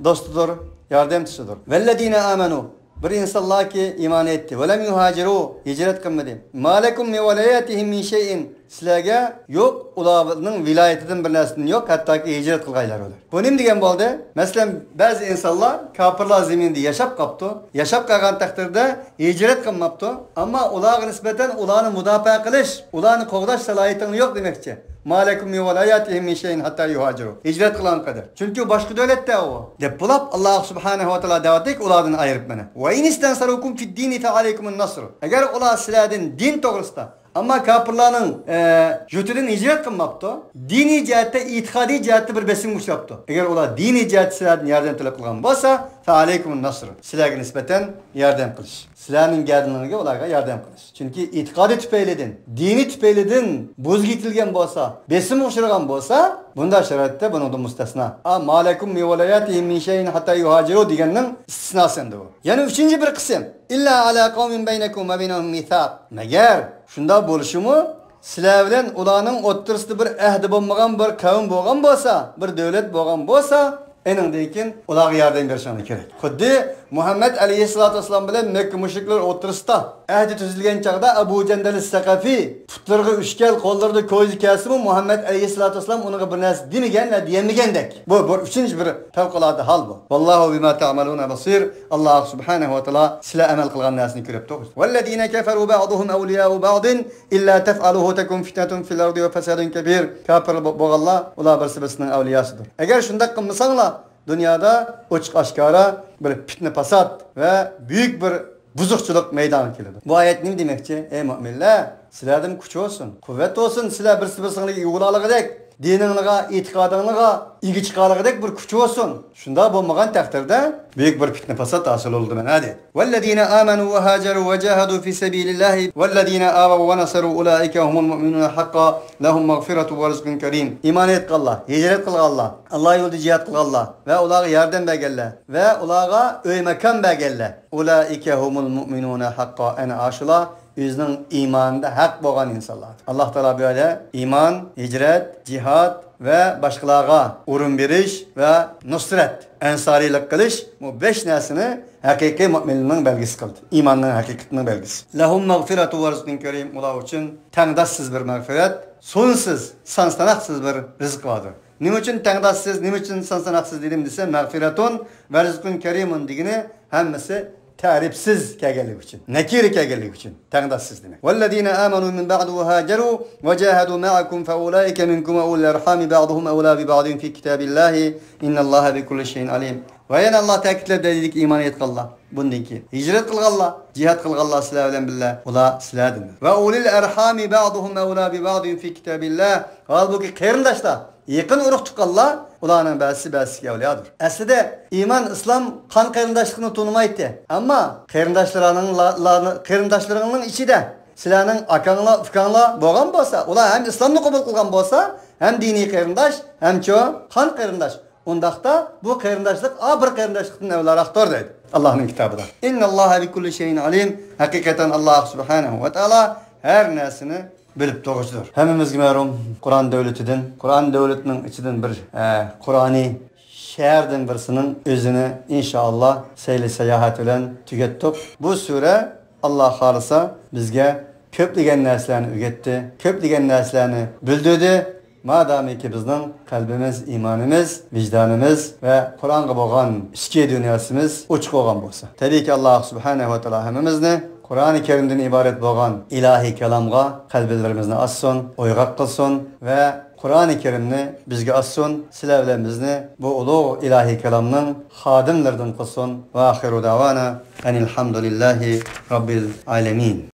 دوستىدۇر، ياردەمچىسىدۇر. والذين آمنوا، بىر ئىنسانلاركى ئىمان ئېيتتى، ولم يهاجروا، ھىجرەت قىلمىدى. ما لكم من ولايتهم من شيء، سىلەرگە يوق ئۇلارنىڭ ۋىلايىتىدىن بىر نەرسىدىن يوق، ھەتتاكى ھىجرەت قىلغايلار ئۇلار. بۇ نېمە دېگەن بولدى؟ مەسىلەن، بەزى ئىنسانلار كاپىرلار زېمىنىدە ياشاپ قاپتۇ، ياشاپ قالغان تەقدىردە ھىجرەت قىلماپتۇ، ئەمما ئۇلارغا نىسبەتەن ئۇلارنى مۇداپىئە قىلىش، ئۇلارنى قوغداش سالاھىيىتىڭلار يوق دېمەكچى. ما لكم من ولايتهم من شيء حتى يهاجروا، ھىجرەت قىلغانغا قەدەر. چۈنكى ئۇ باشقا دۆلەتتە ئۇ، دەپ بولۇپ، ئاللا سۇبھانەھۇ ۋە تائالا دەۋاتىدۇكى، ئۇلاردىن ئايرىپ مانا. وإن استنصروكم في الدين فعليكم النصر. ئەگەر ئۇلار سىلەردىن دىن توغرىسىدا، ئەمما كاپىرلارنىڭ، ئە، يۇرتىدىن ھىجرەت قىلماپتۇ، دىنىي جەھەتتە، ئېتىقادىي جەھەتتە بىر بېسىمغا ئۇچراپتۇ. ئەگەر ئۇلار دىنىي جەھەتتە سىلەردىن ياردەم تەلەپ قىلغان بولسا، فعليكم النصر، سىلەرگە نىسبەتەن ياردەم قىلىش. سىلەرنىڭ گەدىنىڭىزگە ئۇلارغا ياردەم قىلىش. چۈنكى ئېتىقادى تۈپەيلىدىن، دىنى تۈپەيلىدىن بۇزغا يېتىلگەن بولسا، بېسىمغا ئۇچرىغان بولسا، بۇنداق شارائىتتا بۇنىڭدىن مۇستەسنا. ئا، ما لكم من ولايتهم من شيء حتى يهاجروا دېگەننىڭ ئىستىسناسى ئەمدى بۇ. يەنە ئۈچىنچى بىر قىسىم. إلا على قوم بينكم وبينهم ميثاق. مەگەر شۇنداق بولۇشىمۇ، سىلەر بىلەن ئۇلارنىڭ ئوتتۇرىسىدا بىر ئەھدى بولمىغان بىر قەۋم بولغان بولسا، بىر دۆلەت بولغان بولسا، ئېنىڭدىن كېيىن ئۇلارغا ياردەم بېرىشىڭلار كېرەك. خۇددى مۇھەممەد ئەلەيھىسسالاتۇ ۋەسسالام بىلەن مەككە مۇشرىكلار ئوتتۇرىسىدا ئەھدى تۈزۈلگەن چاغدا ئەبۇ جەندەل سەقەفى پۇتلىرىغا ئۈچكەل، قوللىرىدا كويزا كىيسىمۇ، مۇھەممەد ئەلەيھىسسالاتۇ ۋەسسالام ئۇنىڭغا بىر نەرسە دېمىگەن ۋە دېيەلمىگەندەك. بۇ بىر ئۈچىنچى بىر پەۋقۇلئاددە ھال بۇ. والله بما تعملون بصير. ئاللا سۇبھانەھۇ ۋە تائالا سىلەر ئەمەل قىلغان نەرسىنى كۆرۈپ تۇرغۇچى. والذين كفروا بعضهم أولياء بعض إلا تفعلوه تكن فتنة في الأرض وفساد كبير. كاپىر بو-، بولغانلار، ئۇلار بىرسى بىرسىنىڭ ئەۋلىياسىدۇر. ئەگەر شۇنداق قىلمىساڭلار، دۇنيادا ئوچۇق ئاشكارا بىر پىتنە پاسات ۋە بۈيۈك بىر بۇزۇقچىلىق مەيدانغا كېلىدۇ. بۇ ئايەت نېمە دېمەكچى؟ ئەي مۆمىنلەر، سىلەردىن كۈچ بولسۇن، قۇۋۋەت بولسۇن، سىلەر بىرسى بىرسىڭلارغا ئۇيغۇنالىغۇدەك، دىنىڭلارغا، ئېتىقادىڭلارغا ئىگە چىقالىغۇدەك بىر كۈچ بولسۇن. شۇنداق بولمىغان تەقدىردە، بۈيۈك بىر پىتنە پاسات ھاسىل بولىدۇ مانا دېدى. والذين آمنوا وهاجروا وجاهدوا في سبيل الله والذين آووا ونصروا أولئك هم المؤمنون حقا لهم مغفرة ورزق كريم. ئىمان ئېيتقانلار، ھىجرەت قىلغانلار، ئاللا يولىدا جىھاد قىلغانلار ۋە ئۇلارغا ياردەم بەرگەنلەر ۋە ئۇلارغا ئۆي ماكان بەرگەنلەر. أولئك هم المؤمنون حقا، ئەنە ئاشۇلار ئۆزىنىڭ ئىمانىدا ھەق بولغان ئىنسانلاردۇر. ئاللاھ تائالا بۇ يەردە ئىمان، ھىجرەت، جىھاد ۋە باشقىلارغا ئورۇن بېرىش ۋە نۇسرەت، ئەنسارىيلىق قىلىش، بۇ بەش نەرسىنى ھەقىقىي مۆمىننىڭ بەلگىسى قىلدى. ئىماننىڭ ھەقىقىتىنىڭ بەلگىسى. لەھۇم مەغفىرەتۇ ۋە رىزقۇن كەرىم. ئۇلار ئۈچۈن تەڭداشسىز بىر مەغفىرەت، سانسىز، سان ساناقسىز بىر رىزىق باردۇر. نېمە ئۈچۈن تەڭداشسىز، نېمە ئۈچۈن سان ساناقسىز دېدىم دېسە، مەغفىرەتۇن ۋە رىزقۇن كەرىمۇن دېگىنى ھەممىسى تەرىپسىز كەلگەنلىكى ئۈچۈن، نەكىرە كەلگەنلىكى ئۈچۈن تەڭداشسىز دېمەك. ۋەللەزىنە ئامەنۇ مىن بەئدۇ ۋە ھاجەرۇ ۋە جاھەدۇ مەئەكۇم فەئۇلائىكە مىنكۇم ۋە ئۇلۇل ئەرھامى بەئدۇھۇم ئەۋلا بىبەئدىن فى كىتابىللاھى ئىننەللاھە بىكۇللى شەيئىن ئەلىم. ۋە يەنە ئاللاھ تەكىتلەپ دەيدىكى، ئىمان ئېيتقانلار، بۇندىن كېيىن ھىجرەت قىلغانلار، جىھاد قىلغانلار سىلەر بىلەن بىللە، ئۇلار سىلەردىن. ۋە ئۇلۇل ئەرھامى بەئدۇھۇم ئەۋلا بىبەئدىن فى كىتابىللاھ. ھالبۇكى، قېرىنداشلار، يېقىن ئۇرۇق تۇغقانلار، ئۇلارنىڭ بەزىسى بەزىسىگە ئەۋلىيادۇر. ئەسلىدە ئىمان، ئىسلام قان قېرىنداشلىقنى تونۇمايتتى. ئەمما قېرىنداشلىرىنىڭ، لا-، لا-، قېرىنداشلىرىڭنىڭ ئىچىدە سىلەرنىڭ ئاكاڭلار، ئۇكاڭلار بولغان بولسا، ئۇلار ھەم ئىسلامنى قوبۇل قىلغان بولسا، ھەم دىنىي قېرىنداش، ھەمچۇ قان قېرىنداش، ئۇنداقتا بۇ قېرىنداشلىق ئا بىر قېرىنداشلىقتىن ئەۋلاراقتۇر دەيدۇ ئاللاھنىڭ كىتابىدا. ئىننەللاھە بىكۇللى شەيئىن ئەلىم. ھەقىقەتەن ئاللاھ سۇبھانەھۇ ۋە تائالا ھەر نەرسىنى بىلىپ تۇرغۇچىدۇر. ھەممىمىزگە مەلۇم، قۇرئان دۆلىتىدىن، قۇرئان دۆلىتىنىڭ ئىچىدىن بىر، ئە، قۇرئانىي شەھەردىن بىرسىنىڭ ئۆزىنى ئىنشائاللا سەيلە ساياھەت بىلەن تۈگەتتۇق. بۇ سۈرە، ئاللاھ خالىسا، بىزگە كۆپلىگەن نەرسىلەرنى ئۆگەتتى، كۆپلىگەن نەرسىلەرنى بىلدۈردى. مادامىكى بىزنىڭ قەلبىمىز، ئىمانىمىز، ۋىجدانىمىز ۋە قۇرئانغا بولغان ئىچكى دۇنياسىمىز ئوچۇق بولغان بولسا. تەبىئىيكى، ئاللاھ سۇبھانەھۇ ۋە تائالا ھەممىمىزنى قۇرئانى كەرىمدىن ئىبارەت بولغان ئىلاھىي كالامغا قەلبلىرىمىزنى ئاچسۇن، ئويغاق قىلسۇن ۋە قۇرئانى كەرىمنى بىزگە ئاچسۇن، سىلەر بىلەن بىزنى بۇ ئۇلۇغ ئىلاھىي كالامنىڭ خادىملىرىدىن قىلسۇن. ۋە ئاخىرۇ دەۋانا ئەنىل ھەمدۇلىللاھى رەببىل ئالەمىن.